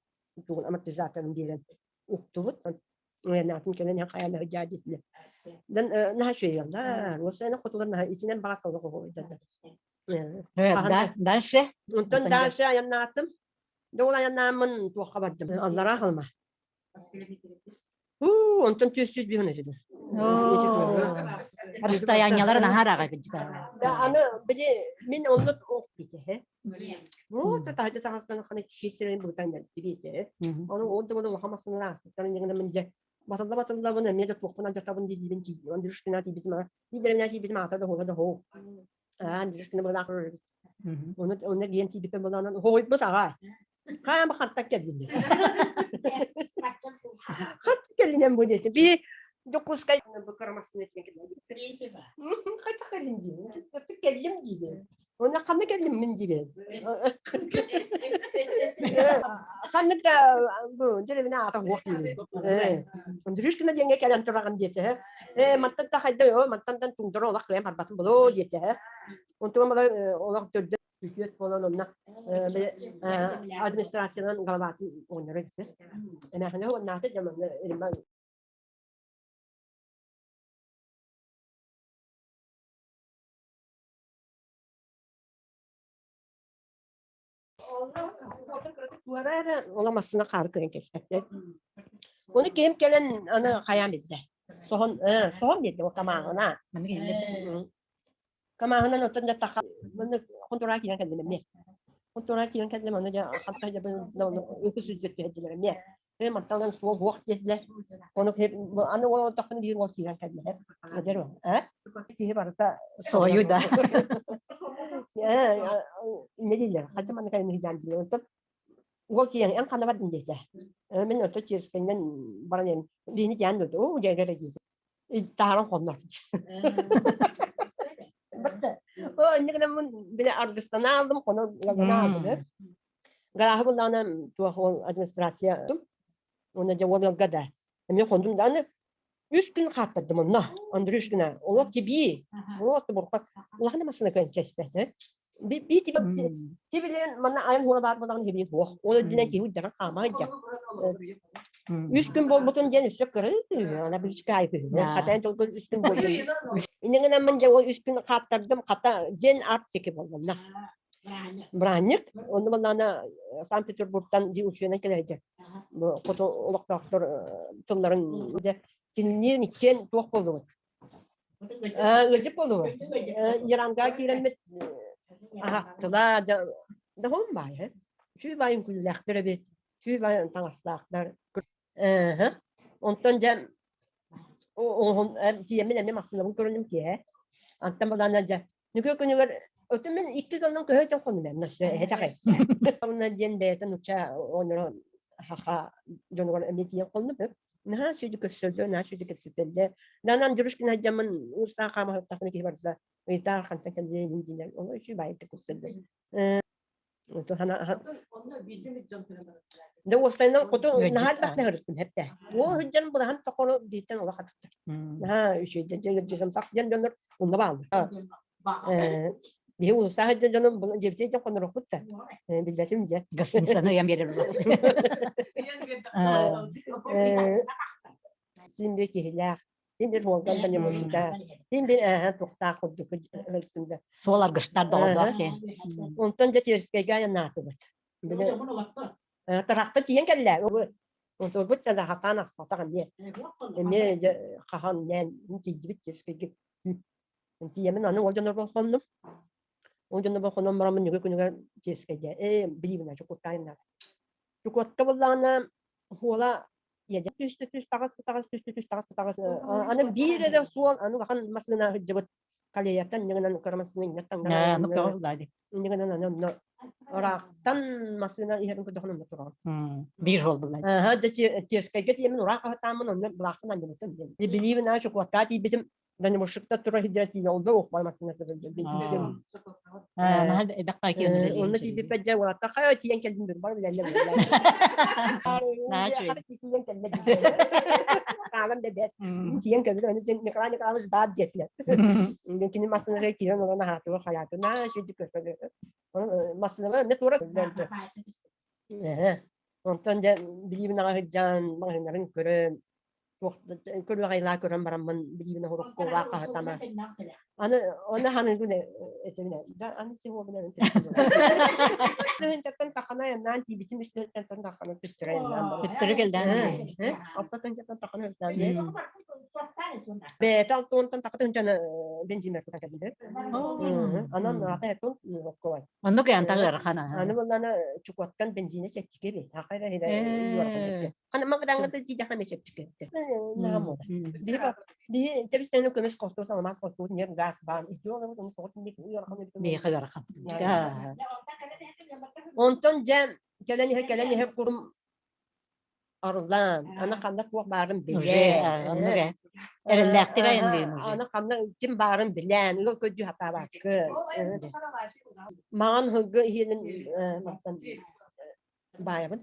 тугун амортизаторын биэрэн уктубут. Наатын кэлэн иһэн хайаан дьаа диэтилэр. Дан наһаа үчүгэйэллэр. Уопсайынан хотулар наһаа итинэн баҕас толук оҕолордар. Дальше. Онтон дальше айаннаатым. Дьэ ол айаннааммын туохха бардым? Аллараа Халыма. Уу, онтон 405 этилэр. Расстояниялар наһаа ыраах эбит. Да, аны били мин онно ох бите. Вот таһдьа таҥастан хана киһи сирин бутан бите. Ону ол да улахан массыыналар ааспыттарын дьиҥинэ мин дьэ. Батылла батыллабын эмиэ да туохпун алдьатабын дии-диибин тиийдим. Андрюшкина тиийбитим аҕа. Биирдэринэ тиийбитим аата да хуола да хоу. Аа, Андрюшкина былаах Оны оны диэн тиийбиппин булаанан хоойбут аҕа. Хаама хантан кэллин диэтэ. Хат кэллинэн бу диэтэ. Би Дьокуускай бу кырамассына тиийэн кэллим. Хайта кэллим диибин. Кэллим диибин. Уонна ханна кэллим мин диибин. Ханнык да бу дьэрибинэ аата уох диибин. Андрюшкина диэҥҥэ кэлэн тураҕын диэтэ. Ээ мантан да хайда оо мантан да туҥдара олох кыайан барбатын булуу диэтэ. Онтуган бала олох төрдө үтүөт буолан онно администрациянан главатын оҕонньоро эбит. Эмээхинэ уоннаата дьэ манна Римма Туора эрэ ола массыына хаары көрөн кэспэттэр. Ону киһим кэлэн аны хайаан билдэ. Соһон, соһон биэрдэ ол камааҕына. Камааһынан оттон дьэ таха маннык хонтуораа киирэн кэллим эмиэ. Хонтуораа киирэн кэллим аны дьэ ханта дьэ үкүс сүдьүт түһэрдилэр эмиэ. Э мантан суол суох диэтилэр. Ону аны ол онтохпун биир уол киирэн кэллэ. Эдэр уол. Э? Киһи барыта Сойу да. Э не дииллэр. Ханта маннык айны хиджан дииллэр. Онтон уол киирэн эн ханна бардын диэтэ. Мин өссө Черскэйинэн баран иһэн биини диэн дойду. Оо дьэ диэтэ. Таһааран хоннор. Бырта. О, инне гынаммын бile аргыстана алдым, хоно алдым. Гарааһы буллаҕына туох ол администрация уонна дьэ уол ыалга да эмиэ хондум да аны үс күн хааттардым онно Андрюшкина олох тибии вот бурка улахан массыына көн кэспэ би би тибилен манна айан хуола баар буолаҕын хибии суох ол үрдүнэн киһи уйдаран хаама сылдьар үс күн буолбутун диэн өссө кырыы ана бичка хатан толку үс күн буолбут иннигинэн дьэ ол үс күн хааттардым хата дьэн арт сики боллонна Быраанньык. Онно баллаана Санкт-Петербургтан дии учуонай кэлэһдьэ. Бу хоту олохтоохтор тылларын дьэ кинилиин иккиэн туох буоллубут? Ыалдьыт буоллубут. Иранга киирэммит аһаттыла да хом баайы. Үчүй баайын күллээхтэр эбит. Үчүй баайын таҥастаахтар. Онтон дьэ тиийэммин эмиэ массыынабын көрүнүм киэһэ. Антон балаана дьэ нүкө күнүгэр өтө мин икки гынан көһө хонум эн эһэтэхэй. Онно диэн бэйэтин уча оонньоро хаха дьонугар эмиэ тиийэн хоннум. Наһаа сүдү көрсөллөр, наһаа сүдү кэпсэтэллэр. Данан Дюрушкин айдьаммын уустаах хаамаһыттахпына киһи барыта ыйытаар хантан кэллиэ дииллэр. Ону үчүгэй баайытык көрсөллөр. Да уопсайынан хоту наһаа элбэх наһырыттым хэттэ. Ол сылдьан былаһан тохону бииртэн олох атыттар. Наһаа үчүгэй дьон диэн дьоннор онно бааллар. Биһи улуустаах сылдьан дьонум дьиэбитин дьон хонорохпут да. Билбэтим дьэ. Гостиницаны ыйан биэрэр Син бир киһилээх Син бир уолган да немощта. Син бир ээһэ тухтаах курдук өлсүндэ. Суол аргыстар доҕордоох диэн. Онтон дьэ Тверскэйгэ айаннаатыбыт. Тарахта тиийэн кэллэ. Онтон да хатаан ахсатах эмиэ. Эмиэ дьэ хаһан нээн тиийдибит Тверскэйгэ. Тиийэмин аны ол дьоннорбор хоннум. Ол дьоннорбор хонон бараммын нүгү күнүгэр Тверскэйгэ ээ билиибин Чукотка айаннаатым. Чукотка буоллаҕына хуола Иэдэ түстэ түс таҕыс таҕыс түстэ түс таҕыс таҕыс аны биир эрэ суол аны улахан массыына сылдьыбыт колеяттан иннигинэн кыра массыына иннеттан иннигинэн аны онно ыраахтан массыына иһэрин көрдөхүнэ онно тураҕын биир суол булла аха дьэ Терскэйгэ тиийэммин ураах хаһытааммын онно былаахпын анньыбытым билиибин аа Чукотка тиийбитим Данимушикта тура сылдьан тиийэ олбо уохпай массыына сылдьан Онно тиийбиппэр дьэ уолаттар хайа тиийэн кэлдим бир бар билэллэр тиийэн кэллэ хаалан да бэт тиийэн кэлбит ону Николай Николаевич баар диэтилэр кини массыынага киирэн олорон аһаатыга хайааты наа үчүгэй көрсө массыыналар эмне туора онтон дьэ билиибин аҕа сылдьан маҕаһыыннарын көрөн көрүөҕайлаа көрөн бараммын билиибин оһоруккуга хаһытама. Аны оны ханыгын этиминэ. Да аны сиһуобунан Тыһынчаттан тахана айаннаан тиийбитим үс тыһынчаттан тахана төттөрү айаннаан барбыт. Төттөрү кэлдээн. Алта тыһынчаттан тахана өртөөн. Бэйэтэ алтыонтан таха тыһынчаны бензинер кутан кэлбит. Анан ата этон окколай. Оннук янтах ыарахан. Аны буллана Чукоткан бензине чэпчэки бит. Хаха эрэ ыарахан. Хана магадаҥҥа тиийдэххэ эмиэ чэпчэки. Наамула. Биһи тэбистэни көмүс хостуус, алмаас хостуус, ньиэп, гаас баан ити олорбут ону тоҕо тинник ыарахан эбит. Биһиэхэ ыарахан. Онтон дьэ кэлэн иһэ кэлэн иһэ курум арыллан, аны ханна туох баарын билэн, оннук ээ. Эрэллээхтик айанныын уже. Аны ханна ким баарын билэн, ыал көрдүү хатаабаккы. Маҥан һылгы иһиэнин мантан баайабын.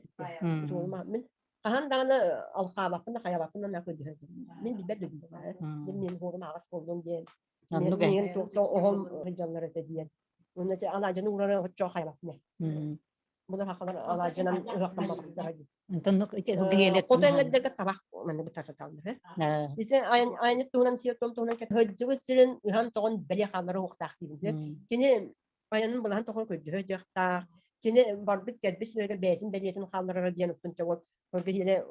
Мин хаһан даҕаны алхаабаппын да хайабаппын да көрдөһөбүн. Мин билбэт да билбэт. Мин мин хуорум аҕас буоллун диэн. Оннук ээ. Мин туохта оҕом сылдьаллар этэ диэн. Уонна алаадьыны уурары оччо хайабаппын. Булар хахалар алаадьынан ыһыахтамматахтара дии. Онтон Хоту эҥэрдэргэ табах манна бытарыталлар. Ити айанньыт туһунан сиэр-туом туһунан кэпсэһэ сирин ыһан-тоҕон бэлиэ хааллара уохтаах диибин. Кини айанын былаһын тоҕо көрдөһө дьахтаах кини барбыт кэлбит сиригэр бэйэтин бэлиэтин хаалларара диэн оттон чоҕун биһиэнэ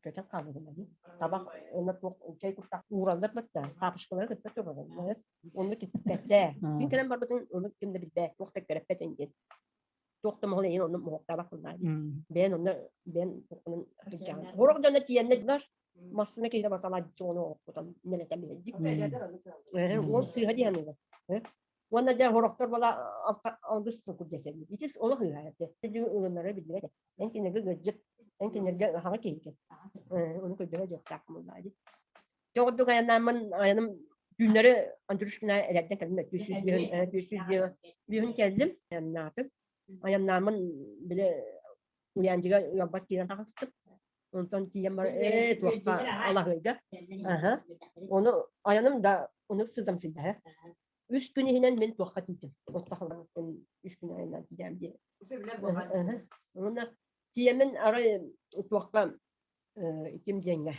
көтөн хаалбытын табах уонна туох чэй куттах уураллар бытта таапышкалары кытта тураллар онну киппэттэ күн кэлэн барбытын ону ким да билбэт туох да көрөппөт диэн туох да моһол эйин онну моһуоктаабат куллаа бэйэн онно бэйэн туоххунан сылдьаҕын сорох дьоно тиийэннэр массыына киһитэ барсалаат дьону оҥоппутан нэлэтэн биһирдик ол сыыһа диэн Уонна дьэ сорохтор буола алгыс курдук этэллэр. Итис олох ыыһа этэ. Ылыннара биллибэт. Эн кинилэргэ ыалдьыт, эн кинилэргэ аһаҕа киһикин. Ону көрдөрө дьиэхтаахпын буоллаҕа дии. Дьэ ордук айаннааммын айаным түүннэри Андрюшкина элэрдэн кэллим. 205 кэллим. Айаннаатым. Айаннааммын били Уйаандьыга ыалбар киирэн таҕыстым. Онтон тиийэн баран ээ туохха алаһыйга. Аха. Ону айаным да ону сыдам сыйдаһа. Үс күн иһинэн мин туохха тиийдим. Оттохолорбуттан үс күн айаннаан тиийээм диye. Уонна тиийэммин арай туохха ким диэҥҥэ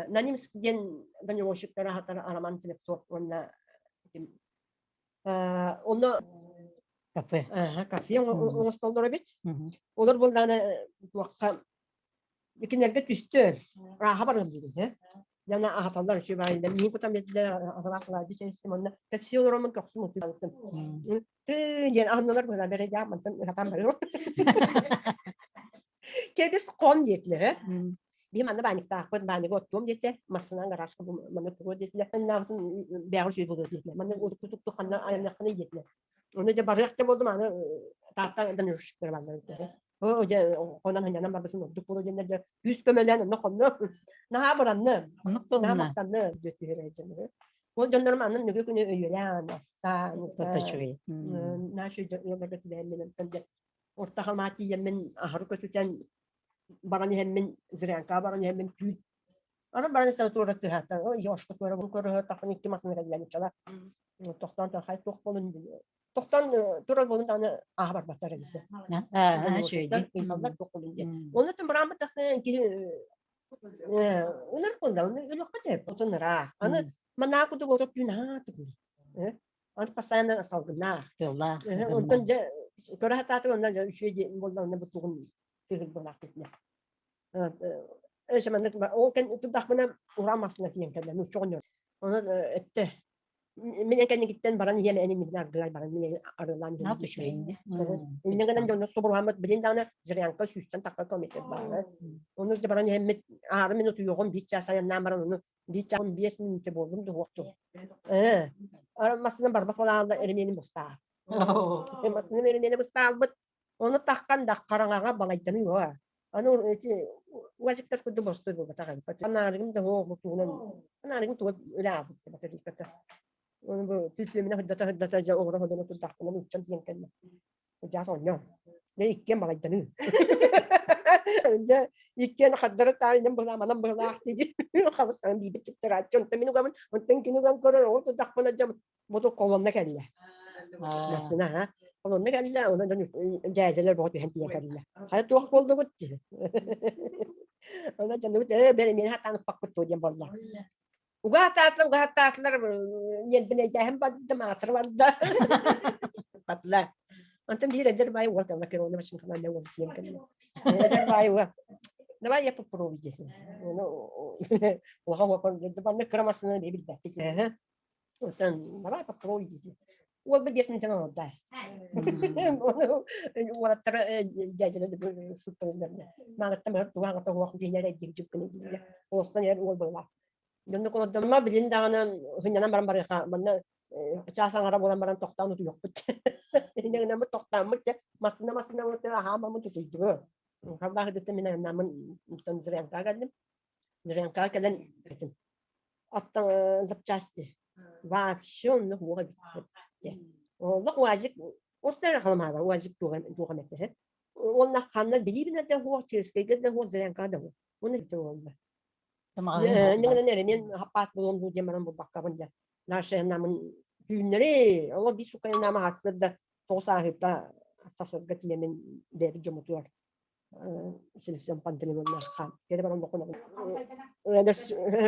Нанимск диэн дальнобойщиктара хатар Роман Слепцов уонна ким онно кафе кафе оҥостоллор эбит. Олор буоллаҕына туохха Икинэргэ түстү. Ааха барыам диибин, Яна аһаталлар үчүгэй баайында. Миин кутан биэрдилэр, аһылаах алаадьы чэйистим онно. Кэпсии олороммун көхсүм утуйбуттум. Тыы диэн аһыннылар быһыылаах бэрэ дьаам мантан ыһатан барыам. Кэбис хон диэтилэр. Биһи манна баанньыктаахпыт, баанньыгы оттуом диэтэ, массынан гаражка манна туруо диэтилэр. Аннаабытын бэҕэ үчүгэй буолуо диэтилэр. Манна урукку ханна айанныаххыный диэтилэр. Ону дьэ барыах да буолдум, аны Таатта Даниловичтар бааллар эбит. Оо, дьэ, хонон ханньанан барбытын ордук буолуо диэннэр дьэ күүс көмөлөөн онно хонно. Наһаа буранны, Оннук наһаа буолунна. махтанны дьэ түһэрэ дьоннору. Ол дьоннорум анын нүгү күнү өйүөлээн, ассаан, Тото үчүгэй. наһаа үчүгэй ыалларга түбэһэммин онтон дьэ орто халмаа тиийэммин аһары көтүтэн баран иһэммин Зырянкаҕа баран иһэммин түүл Аны баран истэн туора тыһаата, ёшка туора бу көрөһө тахын икки масына кэллэн чала. Тохтоон хай туох болун тохтон турар болун аны ааһа барбаттар эбисе. Үчүгэй. Туох болун диэн. Оны тым бырааммыт тахсан киһи ыныр кунда, оны өлөккө төп, отун ыра. Аны манаа кудук ото түүн аа тугун. Аны постоянно салгыннаах. Тыллаах. Онтон дьэ көрө хатаатым онно дьэ үчүгэй болла онно бу тугун тыгыр булаах кетне. Эше маннык ол кэн турдахпына ураа массыына тиийэн кэллэ нуучча оҕонньор. Онон эттэ мин кэннигиттэн баран иһиэм эн иннибин аргыай баран мин арыылаан иһиэм үчүгэй. Иннэ гынан дьонно субуруһаммыт билин даҕаны Зырянка сүүстэн тахса километр баара. Ону дьэ баран иһэммит аары мин утуйуоҕум биир чаас айаннаан баран ону биир чаас 5 мүнүүтэ буоллум дуһуохту. Ээ массыына барбах буолаалла эремиэнин бустаа. Массыына эремиэнэ бустаалбыт. Ону таххан да хараҥаҕа балайданыы уо. Аны эти уазиктар курдук боростуой буолбатах эбит. Анаарыгым да суох тугунан анаарыгым туга үлэ аабыт батарейката. Ону бу түлүмүнэ сырдата сырдата дьэ оҕура ходоно турдахпына нууччам тиийэн кэллэ. Дьаас оонньоо. Дьэ иккиэн балайданыы. Дьэ иккиэн хардары таайынан быһылаах манан быһылаах дии халыс биибит туттарааччы. Онтон мин угабын, онтон кини уган көрөр, ол турдахпына дьэ Бу колонна кэллэ. Массыына ха. Колонна кэллэ, онон дьон дьээдьэлэр бөҕө түһэн тиийэн кэллэ. Хайа туох буоллугут дии. Онон дьоннубут ээ бэримиэн хатаан ыппакпыт дуо диэн буолла. Угаатаатылар, угаатаатылар, ньиэрбинэйдээһин барда, маатыр барда. Батла. Онтон биир эдэр баай уол кэллэ, кэллэ, машинкалаан уол тиийэн кэллэ. Эдэр баай уол, давай я попробую диэтин. Улахан уол маннык кыра массыынаны билбэппит. Онтон давай попробуй диэтин. Уол бы 5 мүнүүтэн олордо. Уолаттара дядялары сутталларына. Мааныттан барар туһаҕата уох диэнэр эддик гына дииллэр. Олостон эр уол буолла. Дьонно олордомо билин даҕаны хынньанан баран барыаха манна чаас аҥара буолан баран тохтоон утуйуохпут. Инньэ тохтооммут дьэ массыына массыына аһаамаммын тутуйдубу. Халлаах ыдыттан мин айаннааммын Зырянкаҕа кэллим. Зырянкаҕа кэлэн этим. Аттан запчасти. Вообще онно хуоҕа эбит. Олох уазик Остар халамаaba уазик туоҕа этэ. Уонна ханна билиибин да хуох, Черскэйгэ да хуох, Зырянкаҕа да хуох. Уонна битэ буолла. Ньыҥынан эрэ мен хаппаат булуом дуу диэн баран булбаккабын дьэ. Наша намын түүннэри, ол биир сукка наама хасыр да тоҕус ааһыыта сасырга тиийэмин бэйэбит дьоммутугар Селекцион Пантелеймоннаахха кэлэ баран бокунабын.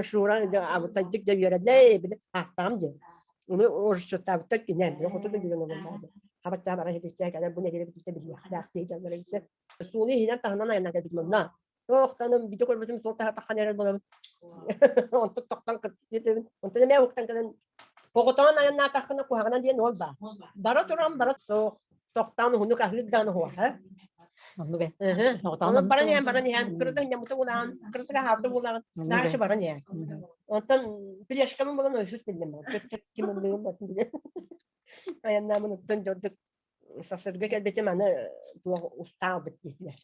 Шура абытайдык дьэ үөрэлээ били аахтаҕым диэн. Уну орусчуттаабыттар кинэ хоту да билэн олорбаады. Хабаччаа бара хитиччээ кэлэн бу нэдиэлэ бүтүтэ билиэхтээх дии дьоннор иксе. Суолу иһинэн таһынан айаннан кэлбит манна. Тоохтоном видео көрбүтүм суол таһа таххан эрэр буолабын. Онтон тохтон кыртытыыбын. Онтон эмиэ уктан кэлэн оҕотоон айаннаатаххына куһаҕана диэн уол баар. Бара туран бара суох тохтоон уһуннук аһыыр даҕаны уһуоха. Оннук ээ. Ону баран иһэн баран иһэн кырата ньамыта улаан кырата хаабыта улаан дальше баран иһэн. Онтон пелешкабын булан өсүс биллим. Ким ыллыгым батын билэн. Айаннаамын оттон дьордук сасырга кэлбитим аны туох устаабыт диэтилэр.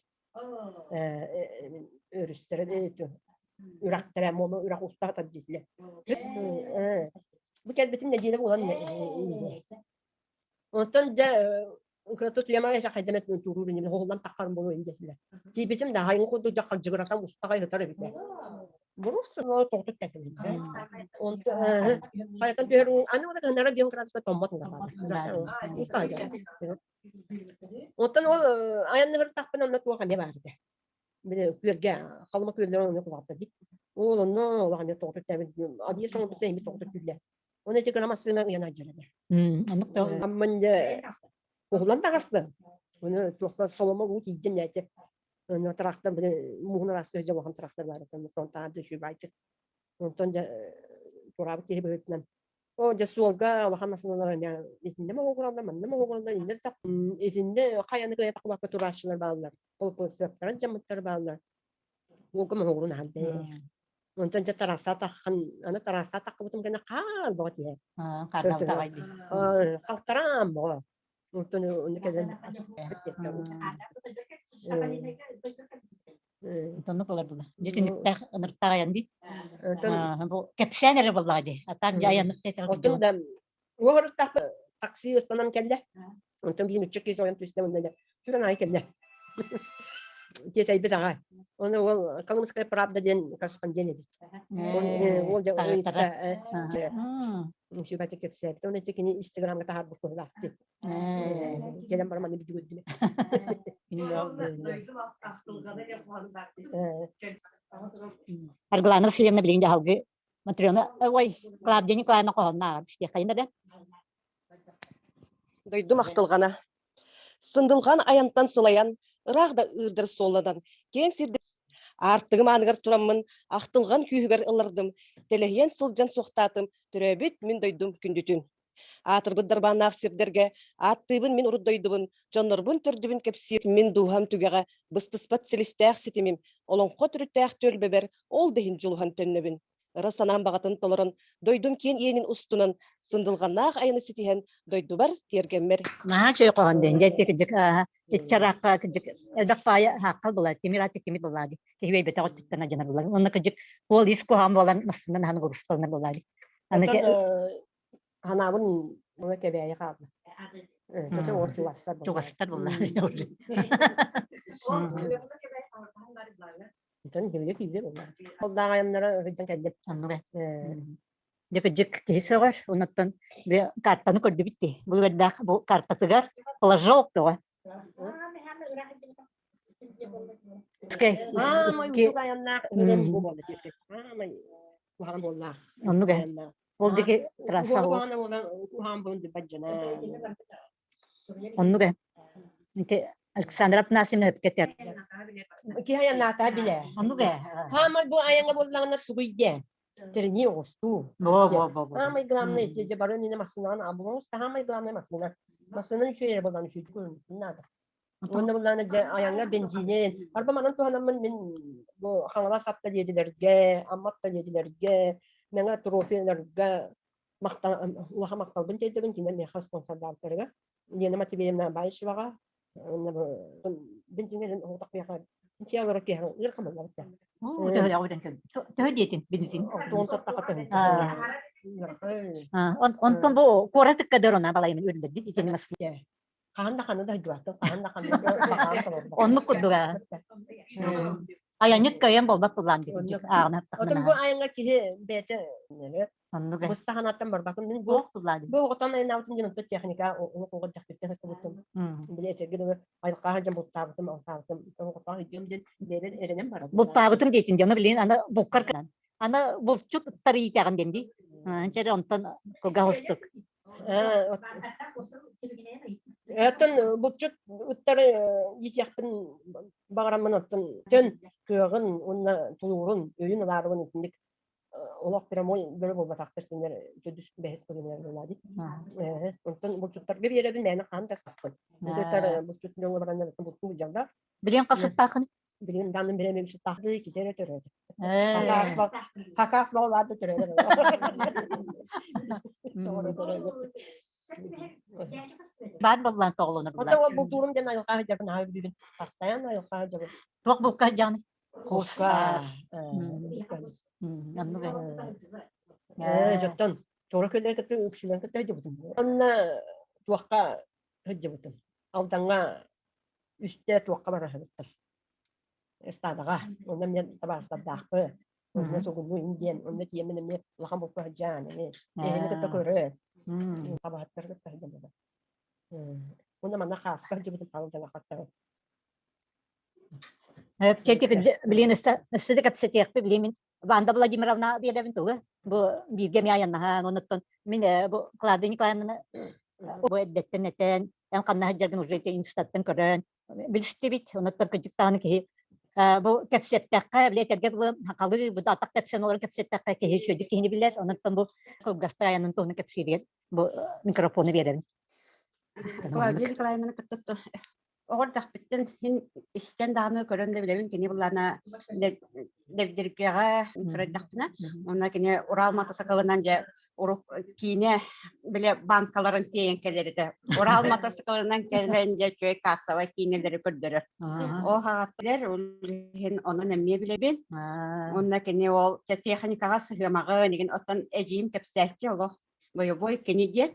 Өрүстэрэ үрэхтэрэ муома үрэх устаатар диэтилэр. Бу кэлбитим нэдиэлэ буолан Онтон дьэ кырата туйамаа хайдам этин тууруур иннибин хоһуллан таххарым буолуо ин диэтилэр. Тиийбитим да хайын курдук дьэ хардьыгыратан устаҕай сытар эбитэ. Бурус тоҕутут тэпин. Онтон хайатан түһэр аны ол гынара биэн градуска томмот Оттон ол айанныгар тахпын онно туох эмиэ баар этэ. Били күөлгэ халыма күөллэр онно кулаатта дии. Ол онно улахан тоҕутут тэбин абиес оҥорбут эми тоҕутут күллэ. Оны ити гына массыына ыйан адьырада. Оннук да. Амман дьэ куһулан таҕыста. Оны туохха соломо уу тиийдин эти. Оны трактор били муһун арассыа дьэ улахан трактор баар этэ. Фронтаан да үчүгэй Онтон дьэ тураабыт киһи быһыытынан О, дьэ суолга улахан массыыналар эмиэ итиннэ моҕугураллар, манна моҕугураллар, иннэ да итиннэ хайаны кыайа тахсыбакка турааччылар бааллар. Ол сыаптаран дьаммыттар бааллар. Уолга моһугурун аһан бээ. Онтон дьэ тарааса таххан, аны тарааса таххыбытым кэннэ хаал бөҕө түһэр. Халтараан бөҕө. Онтон ону кэлэн Оннук олор була. Дьэ тиниктээх ынырыктаах айан дии. Бу кэпсээн эрэ буоллаҕа дии. А так дьэ айаннык тэтэр Оттон да уоһуруттаах такси ыстанан кэллэ. Онтон биир нучча киһи ойон түстэ уонна сүрэн аайы кэллэ. Тиэтэйбит аҕай. Оны ол Колымская правда диэн корреспондент эбит. Ол дьэ Сүбэтэ кэпсээбит. Оны ити кини Инстаграмга таһаарбыт куһулаах дии. Кэлэн баран манна бүдүгүрдүм. Аргылана Васильевна билигин дьаһалгы Матрена, ой, Клавдия Николаевна хоһоннааҕар истиэххэйин да. Дойдум ахтылҕана. Сындылҕан айантан сылайан, ыраах да ыырдар суолланан, киэҥ сирдэ Аартыгым ааныгар тураммын, ахтылҕан күүһүгэр ыллардым, тэлэһийэн сылдьан суохтаатым, төрөөбүт мин дойдум күндүтүн. Аатырбыт дарбааннаах сирдэргэ ааттыыбын мин урут дойдубун, дьоннорбун төрдүбүн кэпсиир мин дууһам түгэҕэ, быстыспат силистээх ситимим, олоҥхо төрүттээх түөлбэбэр ол да иһин дьулуһан төннөбүн. Ыра санаам баҕатын толорон, дойдум киэн иэнин устунан, сындылҕаннаах айаны ситиһэн, дойдубар тиэргэммэр Наһаа чөй хоһон диэн дьэ кыдьык иччараахха кыдьык элбэх паайа хааххал була тимир аты тимир буолаа ди киһи өйбөтөх өттүттэн адьанар була уонна кыдьык уол ис куһаҕан буолан массыынан аһан урусталанар буолаа ди аны Ханаабын муна кэбээйи хаалла. Чочо уол чугастар буолла. Чугастар буолла. Онтон кимигэ киирдэ буолла. Олдаах айаннара сылдьан кэллим. Оннук Дьэ кыдьык киһи сөҕөр, онуттан картаны көрдүбүт дии. Бу үөрдээх бу картатыгар флажок тоҕо. Аамай устук айаннаах ырым бу буолла. Аамай. Куһаҕан буоллаах. Оннук ээ. Ол диэки трасса ол. Куһаҕан буолан куһаҕан буолан билбэт дьоно. Оннук ээ. Ити Александра Афанасьевна өпкетер. Киһи айаннаата билэ. Оннук ээ. Хаамай бу айаҥа буоллаҕына тугуй диэн. Тэринии оҕустуу. Во во во во. Самый главный, те бары не массыынан, а бу самый главный массыына. Массыынан үчүгэй эрэ буолан үчүгэй көрүнүн наада. Уонна буллаана дьэ айаҥҥа бензинин, арба манан туһанаммын мин бу Хаҥалас автоледилэргэ, Амма автоледилэргэ, Мэҥэ трофиларга махтал улахан махталбын тиэрдэбин кинилэр миэхэ спонсордаабыттарыгар. Лена Матвеевна Баишеваҕа бензинин оҕотох миэхэ пенсия олорор киһи ыарахан буоллабыт Төһө диэтин бензин? Онтон бу куоратыкка дөрона балайын үрдэрдит итини маскы. Хаһан да ханна да сылдьыбаттым, хаһан да ханна да баҕаан толорбот. Оннук курдуга. Айанньыт кыайан буолбат буллаан диэн ааҕына Отон бу айаҥҥа киһи бэйэтэ Оннук быстаханаттан барбакын мин бу бу оҕотон айнаабытым диэн онто техника олох оҕо дьахтыттан сыстыбытым. Били этэргэ дылы айылҕаһа дьон бултаабытым, алтаабытым, оҕотоох өйдүөм диэн бэйэбэр эрэнэн барабын. Бултаабытым диэтин дьоно билин аны булкар аны булчут ыттар иитэҕин диэн дии. Анча онтон кылгас Оттон булчут ыттары иитиэхпин баҕараммын оттон төн кыаҕын уонна тулуурун өйүн ылаарыбын итинник олох прямой бөрө буолбатахтар кинилэр төрдүс бэһис көлүнэр буолаа дии. Онтон булчуттарга биэрэбин мээнэ хаан да саппын. Ыттар булчут дьоҥҥо бараннар бултуу дьаллар. Билиэн хасыттаахын? Билигин даҕаны бирэми сыттаахтыы китэрэ төрөөтө. Хакаас баҕалаата төрөөтө. Баар буоллаан тоҕолонор Ота ол бултуурум диэн айылҕа сылдьабын аһа бүлүүбүн. Постоянно айылҕа сылдьабын. Туох булка сылдьаҕын? Куска. Оннук Ээ, дьоттон туора күөллэри кытта үксүлэрин кытта сылдьыбытым. Онно туохха сылдьыбытым. Алдаҥҥа үстэ туохха бара сырыттар. Ыстаадаҕа. Онно эмиэ табаарыстардаахпыт. Онно сугуллуу диэн, онно тиийэммин эмиэ улахан булка сылдьан, эмиэ эһини кытта көрө. Табаһыттары кытта сылдьан Уонна манна хааска сылдьыбытым хаалдьан хаттары. Чэти билин өссө да кэпсэтиэхпит билин Ванда Владимировна биэрэбин тылы бу бииргэ эмиэ айаннаһан онуттан мин бу Клавдия Николаевнаны бу эрдэттэн этэн эн ханна сылдьаргын уже инстаттан көрөн билистибит онуттан кырдьыктаҕына киһи бу кэпсэттэххэ били этэргэ дылы хахалыы бу атах тэпсэн олорон кэпсэттэххэ киһи үчүгэйдик киһини билэр онуттан бу кылгастык айанын туһунан кэпсииригэр бу микрофону биэрэбин. Клавдия Николаевнаны кытта оҕо эрдэхпиттэн син истэн даҕаны көрөн да билэбин кини былаана Дэбдиргэҕэ көрөрдөхпүнэ уонна кини Урал мотоциклынан дьэ урук киинэ бile банкаларын тиэйэн кэлэр этэ. Урал мотоциклынан кэлэн дьэ үчүгэй кассовай киинэлэри көрдөрөр. Ол хаҕаттылар ол иһин онон эмиэ билэбин. Уонна кини ол техникаҕа сыһыамаҕын игин оттон эдьиийим кэпсээччи олох бойобуой кини диэн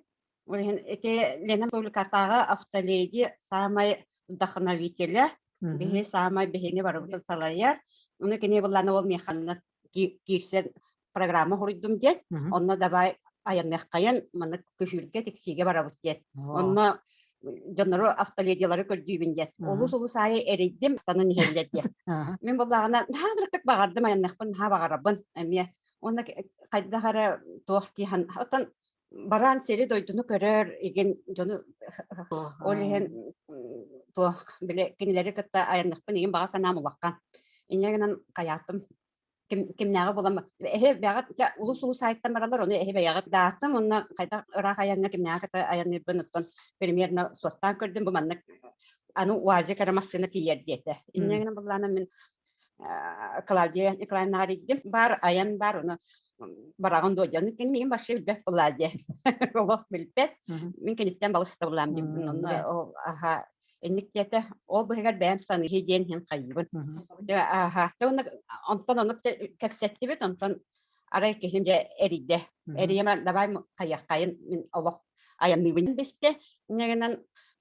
Ол иһин ити Лена Павликатааҕы автоледи саамай вдохновителя, биһи саамай биһини барыбытын салайар. Ону кини былаана ол механна киирсэн программа хоруйдум диэн, онно давай айанныаххайын маннык күһүүргэ тиксиигэ барабыт диэн. Онно дьоннору автоледилары көрдүүбүн диэн. Олус улус аайы эрийдим, станан иһэллэр диэн. Мин буллаҕына наһаа ынырыктык баҕардым айанныахпын наһаа баҕарабын эмиэ. Уонна хайдах эрэ туох диэн оттон баран сири-дойдуну көрөр игин дьону ол иһин туох били кинилэри кытта айанныхпын игин баҕа санаам улахан. Инньэ гынан хайаатым ким кимнээҕи булам эһи бэйэҕит улус улус сайтан бараллар ону эһи бэйэҕит дааттым уонна хайдах ыраах айаҥҥа кимнээҕи кытта айанныырбын оттон примерно суоттаан көрдүм бу маннык аны уазик эрэ массыына тиийэр диэтэ. Инньэ гынан былаана мин Клавдия Николаевнаҕа эрийдим. Бар айан бар, ону бараҕын дуо дьону кини миигин вообще билбэт буоллаа диэ. Олох билбэт. Мин киниттэн балыста булаам диэбитин онно ол аха инник диэтэ. Ол быһыгар бэйэм саныһы диэн иһин хайыыбын. Аха. Онтон ону кэпсэттибит, онтон арай киһим дьэ эрийдэ. Эрийэмэ давай хайыаххайын мин олох айанныыбын бистэ. Инньэ гынан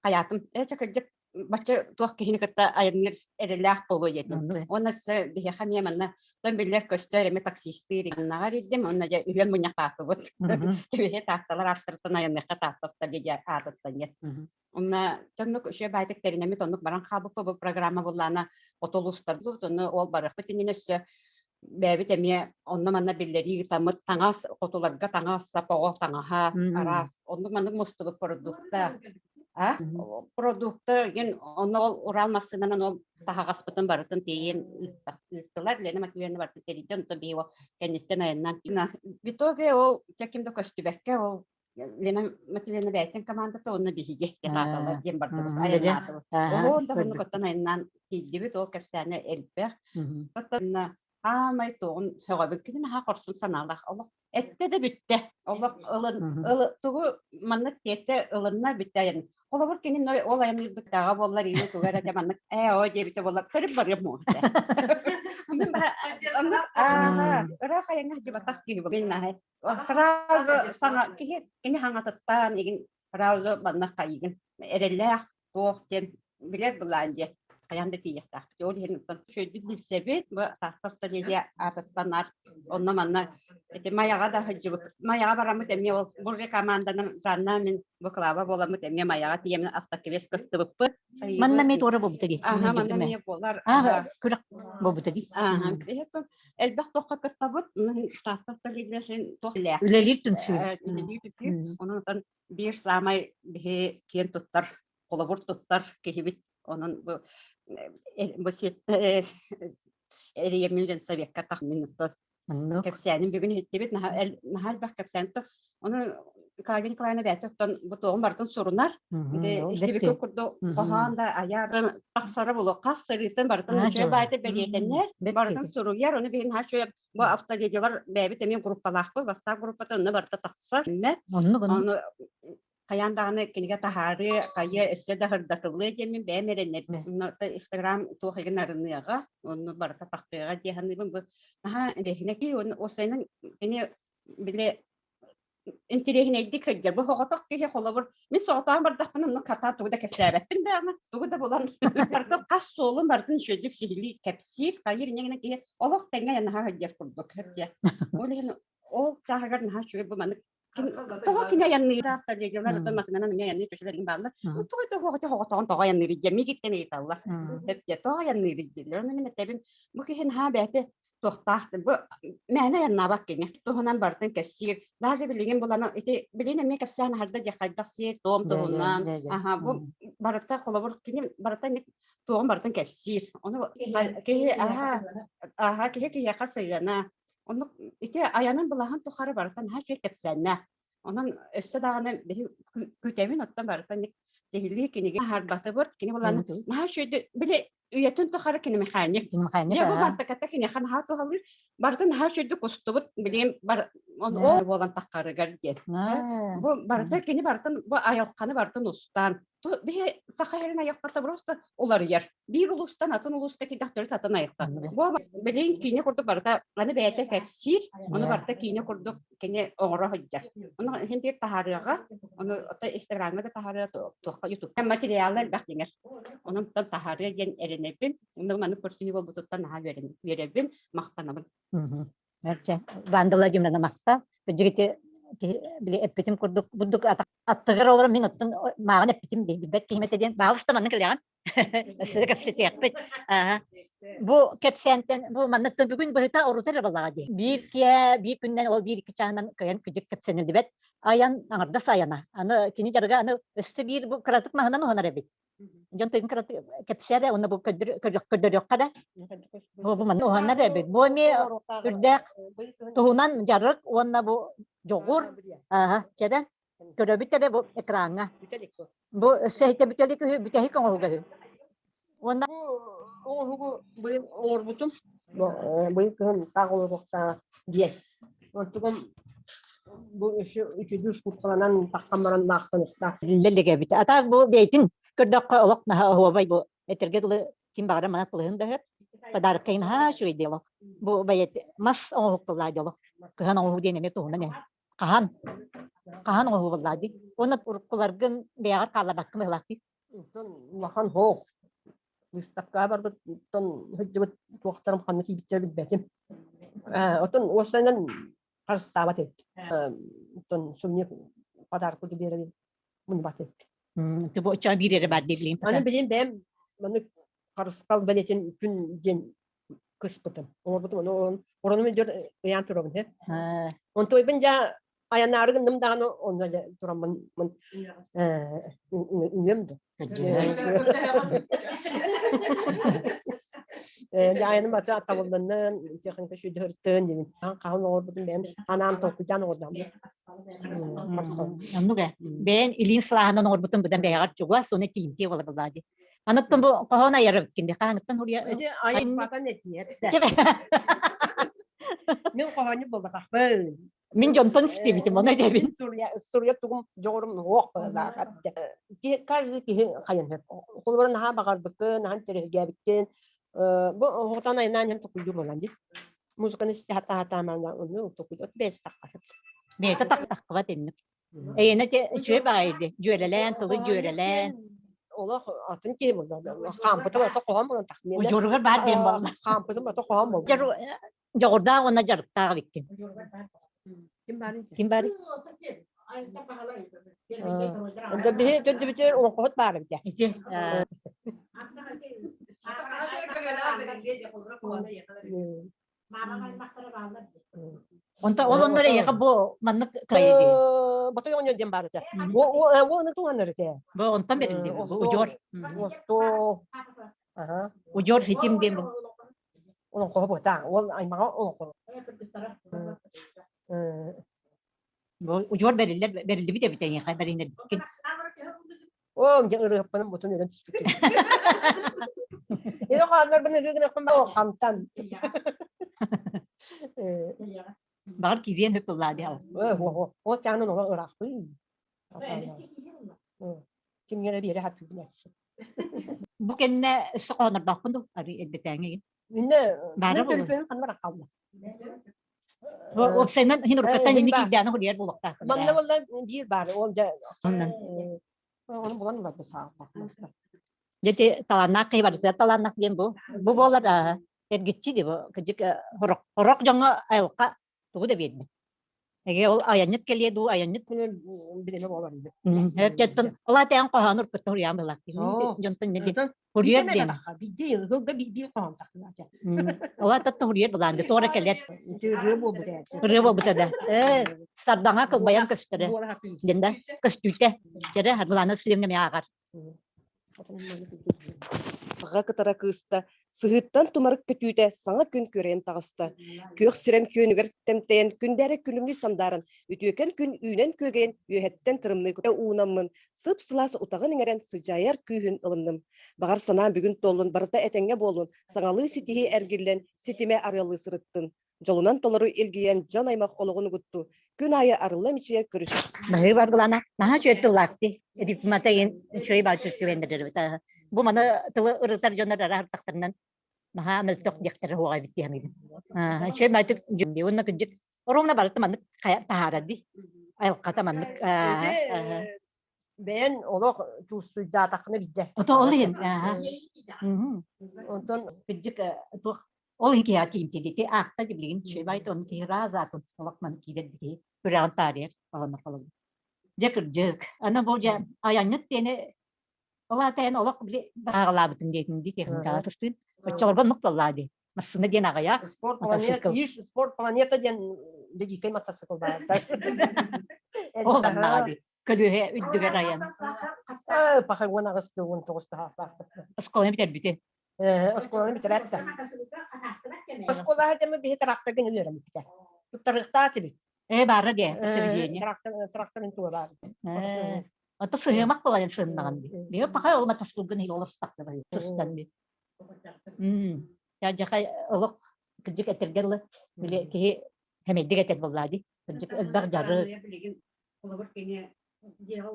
хайаатым. Ээ чэ кырдьык бачча туох киһини кытта айанныыр эрэлээх буолуо диэтим. Уонна биһиэхэ эмиэ манна тон биллэр көстөр эмиэ таксистыыр аннаҕар ирдим уонна дьэ үһүөн мунньахтаатыбыт. Төбөһө таатталар ааттарыттан айанныахха тааттаттар диye аатыттан диэн. Онна тоннук үчүгэй баайтык тэринэммит оннук баран хаалбыппыт бу программа буллаана отол устардыбыт онно ол барыахпыт иннинэ өссө. Бэйэбит эмиэ онно-манна биллэрии ыытаммыт таҥас, хотуларга таҥас, сап оҕо таҥаһа, араас оннук-маннык мустубут продукта. А? Продукта диэн онно ол Урал массыынанан ол таһаҕаспытын барытын тиэйэн ыыттылар, Лена Матвеевна барытын тэрийдэ, онтон биһиги ол кэнниттэн айаннаан В итоге ол дьэ ким да көстүбэккэ ол Лена Матвеевна бэйэтин командата уонна биһиги ааталар диэн бардыбыт, айаннаатыбыт. Оһоон да оннук оттон айаннаан тиийдибит, ол кэпсээнэ элбэх. Оттон аамай туоҕун сөҕөбүн, кини наһаа хорсун санаалаах. Олох эттэ да бүттэ. Олох ылын, ылы, тугу маннык тиэттэ ылынна бүттэ айан. Холобур кини ол айанныырбыттааҕа буоллар или тугу эрэ маннык ээ оо диэбитэ буоллар төрүт барыам муо. Оннук ыраах айаҥҥа сылдьыбатах киһи мин наһаа Сразу саҥа киһи кини хаҥатыттаан игин сразу манна хайыгын эрэллээх туох диэн билэр былаан диэн хайаан да тиийиэхтаахпыт. Ол иһин оттон үчүгэйдик билсэбит, бу Тааттаттан илиэ аатыттан ар онно манна ити Майаҕа да сылдьыбыт. Майаҕа бараммыт эмиэ ол бурже команданан Жанна мин бу Клава буоламмыт эмиэ Майаҕа тиийэммин автоквест кыттыбыппыт. Манна эмиэ туора буолбута дии. Аха, манна эмиэ буолар. Аа, күрэх буолбута дии. Аха, элбэх туохха кыттабыт, Тааттаттан туох Үлэлиир түмсүү. Үлэлиир түмсүү. Онон биир саамай биһи киэн туттар, холобур туттар киһибит. Онон бу бу эрийэммин советка тахмин кэпсээнин бүгүн иһиттибит наһаа элбэх кэпсээн ону Клавдия Николаевна бэйэтэ оттон бу туоҕун барытын сурунар. Истибиккэ курдук хоһоон да айар тахсара булу хас сырыытын барытын үчүгэй баайта бэлиэтэннэр барытын суруйар. Ону биһин наһаа үчүгэй бу автоледилар бэйэбит эмиэ группалаахпыт WhatsApp группата онно барыта тахсар. Ону хайаан даҕаны кинигэ таһаарыы хайа өссө да сырдатыллыа диэммин бэйэм эрэнэбин. Инстаграм туох игин арыныаҕа, онну барыта тахтыаҕа дии саныыбын. Бу наһаа интэриэһинэй уонна уопсайынан кини били интэриэһинэйдик сылдьар. Бу соҕотох киһи холобур мин соҕотоон бардахпына онно хатаан тугу да кэпсээбэппин даҕаны, тугу да булан барытын хас суолун барытын үчүгэйдик сиһилии кэпсиир, хайыыр инньэ гынан киһи олох тэҥҥэ наһаа сылдьар курдук. Ол иһин ол чааһыгар наһаа үчүгэй бу маннык тоҕо кини айанныыраах коллегалар оттон массыынанан эмиэ айанныыр чөчөлөрүн бааллар. Тоҕо тоҕо тоҕотоҕун тоҕо айанныыр диэн миигиттэн ыйыталлар. Өптө тоҕо айанныыр дииллэр. Ону мин этэбин бу киһи наһаа бэйэтэ туохтаах бу мээнэ айаннаабат кини туһунан барытын кэпсиир. Даже билигин булан ити билигин эмиэ кэпсээн аһарда диэ хайдах сиэр туом туһунан аха бу барыта холобур кини барыта туоҕун барытын кэпсиир. Ону киһи аха аха киһи киһиэхэ сыһыана Оннук ити айанын былаһын тухары барыта наһаа үчүгэй кэпсээннээх. Онон өссө даҕаны биһи күтэбин оттон барыта сиһилии кинигэ аһарбатыбыт. Кини булан наһаа үчүгэйдик били үйэтин тухары кини механик. Механик. Бу бартаката киниэхэ наһаа туһалыыр. Барыта наһаа үчүгэйдик устубут. Билигин бар ол буолан таххарыгар диэн. Бу барыта кини барытын бу айылҕаны барытын устаан биһи саха сирин айылҕата просто уларыйар. Биир улуустан атын улууска тиийдэх төрүт атын айылҕа. Бу билигин киинэ курдук барыта аны бэйэтэ кэпсиир, ону барыта киинэ курдук кини оҥоро сылдьар. Ону иһин биир таһаарыаҕа, ону ото Инстаграмҥа да таһаарыа, туохха Ютубка материала элбэх дьиҥэр. Онон таһаарыа диэн эрэнэбин. Онно маннык көрсүһүү буолбутуттан наһаа үөрэбин, махтанабын. Мэрчэ, Ванда Владимировна махтал. Дьигити били эппитим курдук бурдук аттыгар олорон мин оттон мааҕын эппитим дии билбэт киһим этэ диэн баалыста маннык кэлэҕин өссө кэпсэтиэхпит бу кэпсээнтэн бу маннык бүгүн быһыта орута эрэ балаҕа дии биир киэ биир күннэн ол биир икки чааһынан кыайан кыдьык кэпсэниллибэт айан аҥардас айана аны кини дьарыга аны өссө биир бу кыратык маһынан уһанар эбит Дьон тыын кыраты кэпсээрэ уонна бу көрдөрүөххэ да бу манна уһанар эбит. Бу эмиэ үрдээх туһунан дьарык уонна бу дьоҕур ааһа чэрэ көрөбүт эрэ бу экраҥҥа. Бу өссө иһитэ бүтэлик үһү бүтэһик оҥоһуга үһү. Уонна Бу оҥоһугу быйыл оҥорбутум. Быйыл кыһын таах олоруохтаах диэн. Онтугум бу өссө үчүгэй ускуткаланан тахсан баран наахтаныахтаах. Лэллэгэбит. А так бу бэйтин көрдөххө олох наһаа оһуобай бу этэргэ дылы ким баҕарар манат ылыһын да сөп. Подаркайын наһаа үчүгэй дии олох. Бу бэйэт мас оҥоһук тыллаа дии олох. Кыһан оҥоһуу диэн эмиэ туһунан ээ. Хаһан? Хаһан оҥоһуу буоллаа дии. Уонна уруккуларгын бэйэҕэр хаалларбаккын быһылаах дии. Онтон улахан һоох. Выставкаҕа барбыт оттон сылдьыбыт туохтарым ханна тиийбиттэрин билбэтим. Оттон уопсайынан харыстаабат эбит. Оттон сувенир подарку биэрэр муннубат эбит. Ты бу оччоҕо биир эрэ баар дии билигин Аны билигин бэйэм маннык харысхал бэлиэтин күн диэн. Кыспытым. Оҥорбутум ону оронум дьөр ыйаан турабын he. Онтуйбун дьа айанаары гынным даҕаны онно дьэ тураммын үҥүөм да. Дьэ айаным бача табылланнан техника шүйдөртөн дибин. Хаһан оҥорбутум бэйэм анаан толкуйдаан оҥордом. Оннук ээ. Бэйэн илиин сылааһынан оҥорбутум быдан бэйэҕэр чугас, уонна тиийимтиэ буолар буоллаа дии. Аныттан бу хоһоон айарым кинди хаһаҥыттан хуруйа Ити айымматан этиэр. Мин хоһоонньут буолбатахпын. Мин дьонтон истибитим, ону этэбин. Суруйа тугум дьоҕурум суох быһыылаах. Каждый киһи хайан сөп. Холобура наһаа баҕарбыккын, наһаа интэриэһиргээбиккин, бу оҕотон айнаан иһэн токуйдуур буолан дии. Музыканы истэ хатаатаамана ону токуйдот бэйэс таххар. Бэйэтэ тахтаххыбат инник. Эйэнэ те үчүгэй баҕайы дьүөрэлээн, тылы дьүөрэлээн. Олох атын киһи буолла. Хаампытым ото хоһоон буолан тахмиэнэ. Удьуоругар баар диэн буолла. Хаампытым ото хоһоон буолла. Дьоҕурдаах уонна дьарыктаах эбиккин. Ким баарый? Ким баарый? Онто биһи төрдүбүтүгэр олоҥхоһут баар эбитэ. Ити Онто ол оннор эйиэхэ бу маннык кыайыы дии. Батай оонньоо диэн баар этэ. Ол аны туһанар этэ. Бу онтон бэриллибит бу удьуор. Остуол. Аха. Удьуор хитим диэн бу. Олоҥхоһо буотаа. Ол аймаҕа олоҥхо. Бу удьуор бэриллэр бэриллибит эбит эйиэхэ бэринэрбиккин. Оо, дьэ ырыаппанан бутун өлөн түспүт. Илэ хаалларбын ырыы гынахпын ба хантан. Баҕар киириэн сөп тыллаа дии ал. Ол чаанын ола ыраахпын. Кимҥэ биэрэ хатыыбын. Бу кэннэ өссө хоонордоохпун дуу арыы эрдэтээҥи Инне Баара мен буолуо. төлөпүөнүм ханна бараххалла. Уопсайынан иһин уруккаттан Иһин инник баар. киирдээнэ хуруйар буолуохтаах. Манна буолла биир баар ол дьэ Оннан. Ону булан ыларбыт сааллаах. Дьэ ити талааннаах киһи барытыгар талааннаах диэн бу. Бу буолар эргиччи ди бу. Кырдьык хорох хорох дьоҥҥо айылҕа тугу да биэрбэт. Эгэ ол айанньыт кэлиэ дуу, айанньыт Билимэ буолар. Өптөттөн ол аатаан хоһоон уруккуттан хуруйаан былаах. Дьонтон не диэн хуруйар диэн. Бидди ыгылга биир хоһоон тахсынаача. Ол аататтан хуруйар былаан туора кэлэр. Ырыа буолбута. Ырыа буолбута да. Сардаҥа кылбайан көстөрө. Диэн да көстүүтэ. Дьэрэ Арбылаана Васильевна эмиэ ааҕар. Аҕа кытара кыыста, сыһыыттан тумарык көтүүтэ саҥа күн күөрэйэн таҕыста. Күөх сирэм күөнүгэр тэмтэйэн, күндээрэ күлүмнүү сандааран, үтүөкэн күн үүнэн күөгэйэн, үөһэттэн тырымныы уунаммын, сып-сылаас утаҕын иҥэрэн сыдьаайар күүһүн ылынным. Баҕар санаам бүгүн туоллун, барыта этэҥҥэ буоллун, саҥалыы ситиһии эргиллэн, ситимэ арыаллыы сырыттын. Дьолунан толору илгийэн дьон-аймах олоҕун угутту, күн аайы арылла мичийэ көрүс. Баһыы баргылана наһаа үчүгэй тыллаахты. Дипломата иин үчүгэй баар түбэннэрэр. Бу маны тылы ырытар дьоннор араартахтарынан наһаа мөлтөх диэхтэрэ хуоҕай бит диэхмин. Үчүгэй баайтык дьүмди уонна кырдьык оруомна барыта маннык таһаарар ди. Айылҕата маннык Бэйэн олох чуустуйдаатаххына бидде. Ото ол иһин. Онтон кырдьык туох ол иһин киһиэхэ тиийимтиэ ити аахта билигин үчүгэй баайта ону киһи разаатын олох маны киирэр киһи күрэҕин таарыйар оҕоннор холобур. Дьэ кырдьык. Аны бу дьэ айанньыт диэни ол аата эн олох били ааҕалаабытым диэтин дии техникаҕа тустуун. Оччолорго оннук буоллаа дии. Массыына диэн аҕыйах. Спорт планета, иш спорт планета диэн дэгиикэй матасыкыл баар. Ол аннаҕа дии. Көлүөһэ үрдүгэр айан. Пахай 18 19 таһаастаахпыт. Оскуоланы бүтэрбитин. Оскуоланы бүтэрээт да. Оскуолаҕа дьэ биһи тракторгын үөрэммитэ. Туттарыахтаах этибит. Ээ баара дии, поведение. Тракторын туга баар. Ото сыһыамах буолан сыһыннаҕын дии. Биһи пахай ол матаскылгын иһил олорстахта тустан дии. Дьахай олох кырдьык этэргэ дылы били киһи хэмэйдик этэр буоллаа дии. Кырдьык элбэх дьарык. Холобур кини дьиэҕэ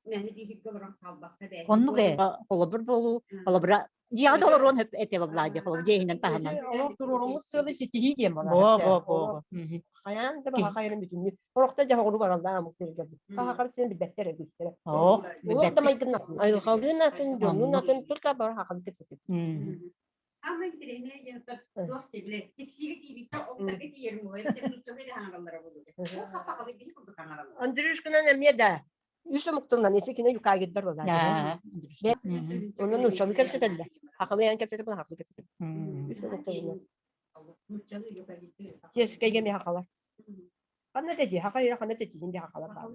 мээнэ бииһиргэ олорон хаалбакка бэйэтин Оннук ээ холобур буолуу холобура дьиэҕэ да олоруон сөп этэ буоллаа дии холобур дьиэ иһинэн таһынан. Олох туруоруммут сыалы ситиһии диэн буолар. Бо бо бо. Хайаан да баха хайарын бүтүннүү. Орохто дьэ оҕолу бараллаа омук сиригэр. Хаха син билбэттэр эбиттэрэ. Оо, Олох да майгыннат. Айылҕалыын атын, дьоннуун атын только бар хахалы кэпсэтит. Ама интэриэһинэй диэн туох дии тиксиигэ тиийбиттэ оҕолорго тиийэр мула нууччалыы эрэ хаҥараллара буолуо. Ол хаппахалы биһи курдук хаҥараллар. Андрюшканан эмиэ да үс омуктунан ити кини юкагирдар буолаа. Онон нууччалыы кэпсэтэллэр. Хахалы ян кэпсэтэ була хахалы кэпсэтэ. Үс омуктунан. Тиэскэйгэ эмиэ хахалар. Ханна да дии, хаха ханна да дии, хахалар баар.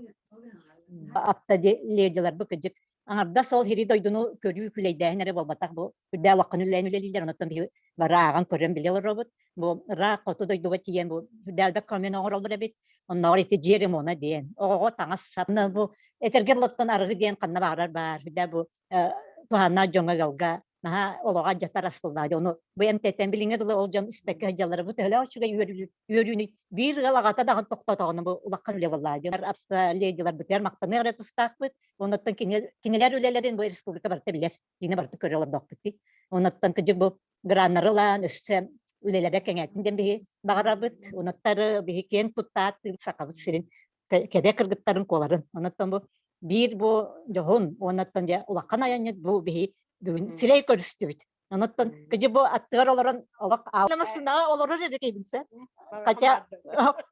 Апта ледилар бу кыдьык аҥардас ол хири дойдуну көрүү күлэйдээһин эрэ буолбатах бу үрдээ олоххун үлээн үлэлииллэр онуттан биһи бары ааҕан көрөн билэ олоробут бу ыраах хоту дойдуга тиийэн бу үрдээлбэт коммун оҥороллор эбит оннооҕор ити дьиэ ремона диэн оҕоҕо таҥас сап бу этэргэ лоттон арыгы диэн ханна баҕарар баар үрдээ бу туһааннаах дьоҥҥо ыалга наһаа олоҕо алдьатар асыллаа ону бу эмтэтэн билиҥҥэ дылы ол дьон испэккэ сылдьаллара бу төһөлөөх үчүгэй үөрүүнү биир ыал аҕата даҕаны тохтотоҕуна бу улахан үлэ буоллаа диэн ледиларбытыгар махтаныах эрэ тустаахпыт онуттан кинилэр үлэлэрин бу республика барыта билэр кини барыта көрө олордохпут дии онуттан кыдьык бу граннары ылан өссө үлэлэрэ кэҥээтин диэн биһи баҕарабыт онуттары биһи киэн туттаат сахабыт сирин кэрэ кыргыттарын куоларын. Онуттан бу биир бу дьоһун уоннаттан дьэ улахан айанньыт бу биһи бүгүн сирэй көрүстүбүт. Онуттан кыдьы бу аттыгар олорон олох массыынаҕа олорор эрэ кейбинсэ. Хотя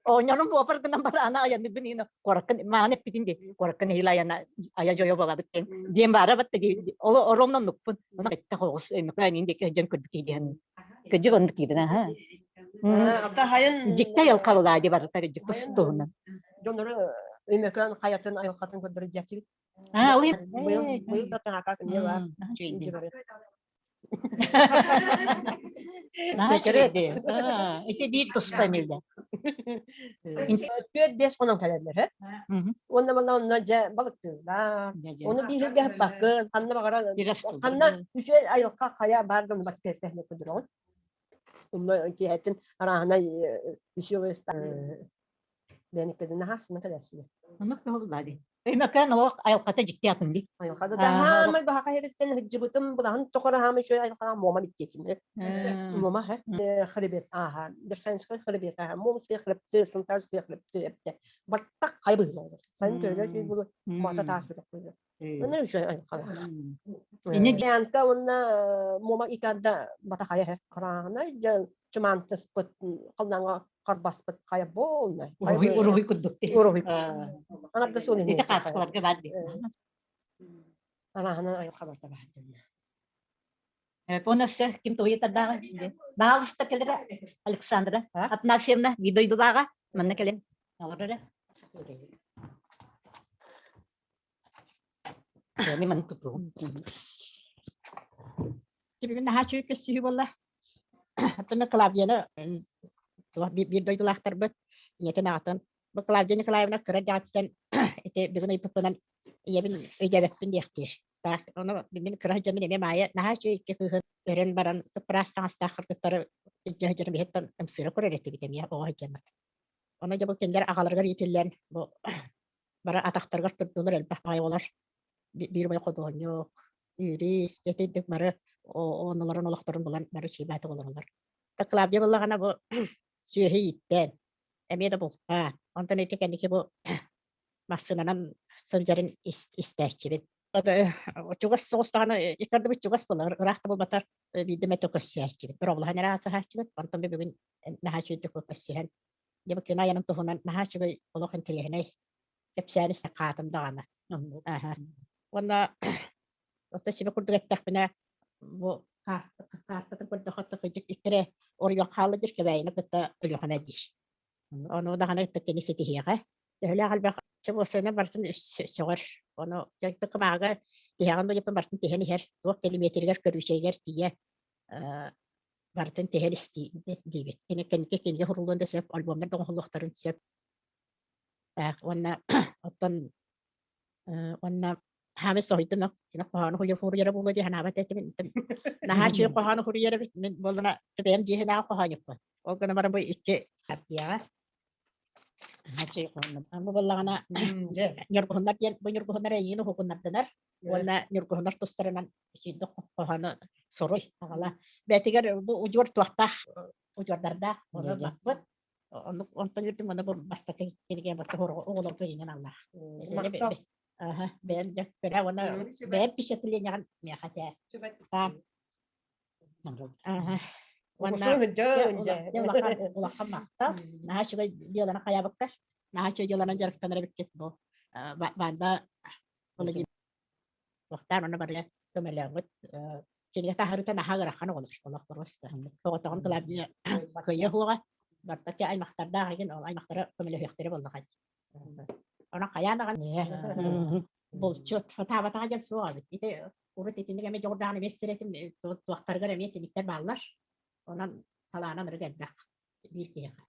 оонньорум буопар гынан бараана айанныбын ино куораккын мааны эппитин ди куораккын иһил айана ая жойо болабыт диэн диэн баара батта ди ол оромнон нукпун оны этте хоҕус өмөкөөн ин диэки дьон көрбүт диэн кыдьык оннук киирин аха Ата хайын Дьикти айылҕа ди барыта дьикти туһунан. Дьоннору Өймөкөөн хайатын айылҕатын көрдөрөр дьиэччибит. Аа, ол Быйыл быйыл да таһаакаас эмиэ баар. Наһаа үчүгэй. Ити биир туспа эмиэ. 4-5 хонон кэлэллэр, һэ? Уонна манна онно дьэ балыктыыллар. Ону бииргэ хаппаккын, ханна баҕарар ханна үчүгэй айылҕа хайа баар да бас кэлтэһинэ көрдөрөҕүн. Онно киэһэтин арааһынай веселый бэйэниккэтин аһаасына кэлээччилэр. Оннук баһыллаа дии. Өймөкөөн олох айылҕата дьикти атын дии. Айылҕата да хаамай баһаха хериттен сылдьыбытым былаһын тоқора хаамай шөй айылҕаға муома биттиэтим. Муома хэ хребет ааха Верхоянскай хребет ааха Момский хребты Сунтарский хребты эбте баттак хайбыһылар. Сайын төлө чүй булу мата таас битек куйду. Онно үчүгэй айылҕалаах. Инне Дианка уонна Муома икарда бата хайа хэ. Хараана чымаантыспыт халлааҥҥа харбаспыт хайа буолна. Уруһуй уруһуй курдук дии. Уруһуй. Аҥарда суон иһин. Ити хаацкаларга баар дии. Араһынан айылҕа барта баар дэннэ. Оны өссө ким туһуйатардааҕа? Баалыста кэлэрэ Александра Афанасьевна биир дойдулааҕа манна кэлэн олорор эрэ. Мен маннык тутуом. Бүгүн наһаа үчүгэй көрсүһүү буолла. Оттон Клавдияны биир дойдулаахтарбыт ийэтин аҕатын бу Клавдия Николаевна кыра эрдэҕиттэн ити бүгүн ыйыппыппынан ийэбин өйдөөбөппүн диэхтиир. Таах ону мин кыра сылдьаммын эмиэ Маайа наһаа үчүгэй икки кыыһын өрөн баран ыппыраас таҥастаах кыргыттары илдьэ сылдьарын биһиттэн ымсыыра көрөр этибит эмиэ оҕо сылдьаммыт. Ону дьэ бу кинилэр аҕаларыгар иитиллэн бу бары атахтарыгар турдулар элбэх баҕайы оҕолор биир убай худуоһунньук, юрист, итинник бары оннуларын олохторун булан бары чиибээтик олороллор. Та Клавдия буоллаҕына бу сүөһү ииттэн, эмиэ да бултаан, онтон ити кэнники бу массыынанан сылдьарын истээччибин. Чугас соҕус даҕаны иккардыбыт чугас буолар, ыраах да буолбатар биирдэ эмэ көссөөччүбүт. Дорооболоһон эрэ аасыһааччыбыт, онтон бүгүн наһаа үчүгэйдик көссүһэн Дьэ, бу кини айанын туһунан наһаа үчүгэй олох интэриэһинэй кэпсээни хаатым даҕаны. Аһа. Уонна оттон сибэ курдук эттэхпинэ, бу каартатын көрдөхө кырдьык иккирэ оройуон хаалла диир Кэбээйини кытта Өлүөхүмэ диир. Ону даҕаны кини ситиһиэҕэ. Төһөлөөх элбэх чебуосайна барытын сөҕөр. Ону кымааҕыга тиһэҕин бу барытын тиһэн иһэр. Туох километригэр көрүүчэйигэр тиийэ барытын тэһэн истии диибит. Кини кэнники кинигэ суруллуон да сөп, альбомнар да оҥоһуллуохтарын сөп. Таах уонна оттон уонна хаамай соһуйдум кини хоһоону хуруйара буолуо дии санаабат этим. Наһаа үчүгэй хоһоону хуруйар эбит. Мин буоллана бэйэм дьиэһинээҕи хоһоонньукпун. Ол гынан баран бу икки хардыаҕа Бу буоллаҕына ньургуһуннар диэн бу ньургуһуннар эйиин уһугуннардынар уонна ньургуһуннар тустарынан үчүйдүк хоһоону суруй аҕала. Бээтигэр бу удьуор туохтаах удьуордардаах ону баппыт. Оннук онтон үрдүм ону бу бастакы кинигэ батта оҕолорго иҥэн аллаах. Аха, бэйэм дьэ көрө уонна бэйэм впечатлениеҕын миэхэ этээр. Аха. Уонна улахан махтал. Наһаа үчүгэй дьыаланы хайаабыккар. Наһаа үчүгэй дьыаланан дьарыктанар эбиккит бу. Банда Владимир Туохтаан онно барыга көмөлөөҥҥүт. Кинигэ таһаарыыта наһаа ыарахан оҕолор, олох просто. Оҕотоҕун Клавдия кыайа суоҕа, барыта чэ аймахтардаах игин, ол аймахтара көмөлөһүөхтэрэ буоллаҕа дии. Онон хайаан даҕаны булчут сатаабатаҕа диэн суох эбит. Ити урут итинник эмэ дьоҕурдаан эмиэ истэр этим, туохтарыгар эмиэ итинниктэр бааллар. Онон талаана ынырык элбэх биир киһиэхэ.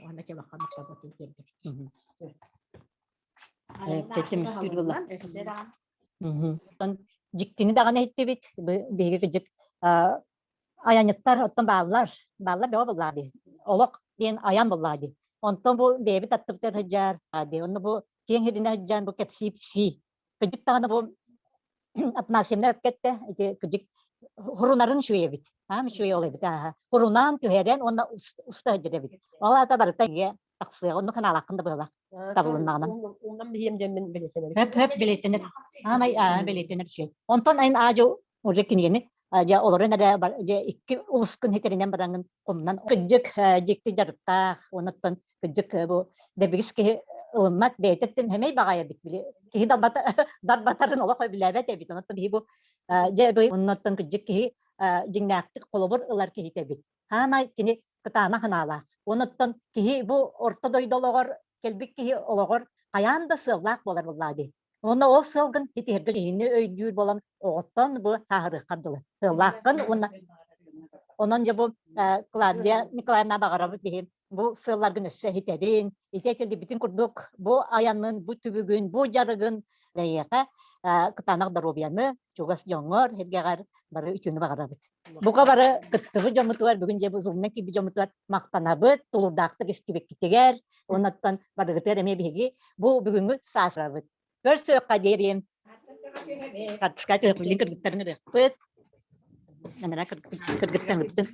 Уонна чабахха махталбытын тиэрдэбит. Түмүктүүр буолла. Оттон дьиктини даҕаны иһиттибит. Биһиги кырдьык айанньыттар оттон бааллар. Бааллар бөҕө буоллаҕа дии. Олох диэн айан буоллаҕа дии. Онтон бу бэйэбит аттыбытыгар сылдьар дии. Онно бу киэҥ сиринэ сылдьан бу кэпсии-ипсии. Кырдьык даҕаны бу Афанасьевна эппэттэ ити кырдьык хурунарын үчүгэй эбит. Аам үчүгэй ол эбит ааһа. Хурунан түһэрэн уонна уста сылдьар эбит. Ол аата барыта ийэ тахсыаҕа оннук ханаалааххын да быһалаах табылыннаҕына. Умнам биһиэм диэммин бэлиэтэнэбин. Хөп хөп бэлиэтэнэр. Аамай аа бэлиэтэнэр үчүгэй. Онтон айн аадьу уже кинигэни дьэ олорон эрэ дьэ икки улускун хитеринэн бараҥын хомунан кырдьык дьикти дьарыктаах онуттан кырдьык бу дэбигис киһи ылыммат бэйэтиттэн хэмэй баҕайа эбит били киһи дарбатарын олох билээбэт эбит онуттан биһи бу дьэ бу оннуттан кырдьык киһи дьиҥнээхтик холобур ылар киһитэ эбит хаамай кини кытаанах санаалаах онуттан киһи бу орто дойду олоҕор кэлбит киһи олоҕор хайаан да сыаллаах буолар буоллаа дии Уонна ол сыалгын ситиһэргэ киһини өйдүүр буолан оҕоттон бу сааһырыаххар дылы. Сыаллааххын уонна онон дьэ бу Клавдия Николаевна баҕарабыт биһи бу сыалларгын өссө иһитэбин, ити этиллибитин курдук бу айанын, бу түбүгүн, бу дьарыгын эйиэхэ кытаанах доруобуйаны, чугас дьоҥҥор, сэргэҕэр бары үтүөнү баҕарабыт. Бука бары кыттыбыт дьоммутугар, бүгүн дьэ бу зумна киирбит дьоммутугар махтанабыт, тулуурдаахтык истибиккитигэр, Оннуттан барыгытыгар эмиэ биһиги бу бүгүҥҥү саасырабыт. Көрсүөххэ диэриэм. Картыска түһэппит кыргыттарын ырыахпыт. Анара кыргыттан ырыттын.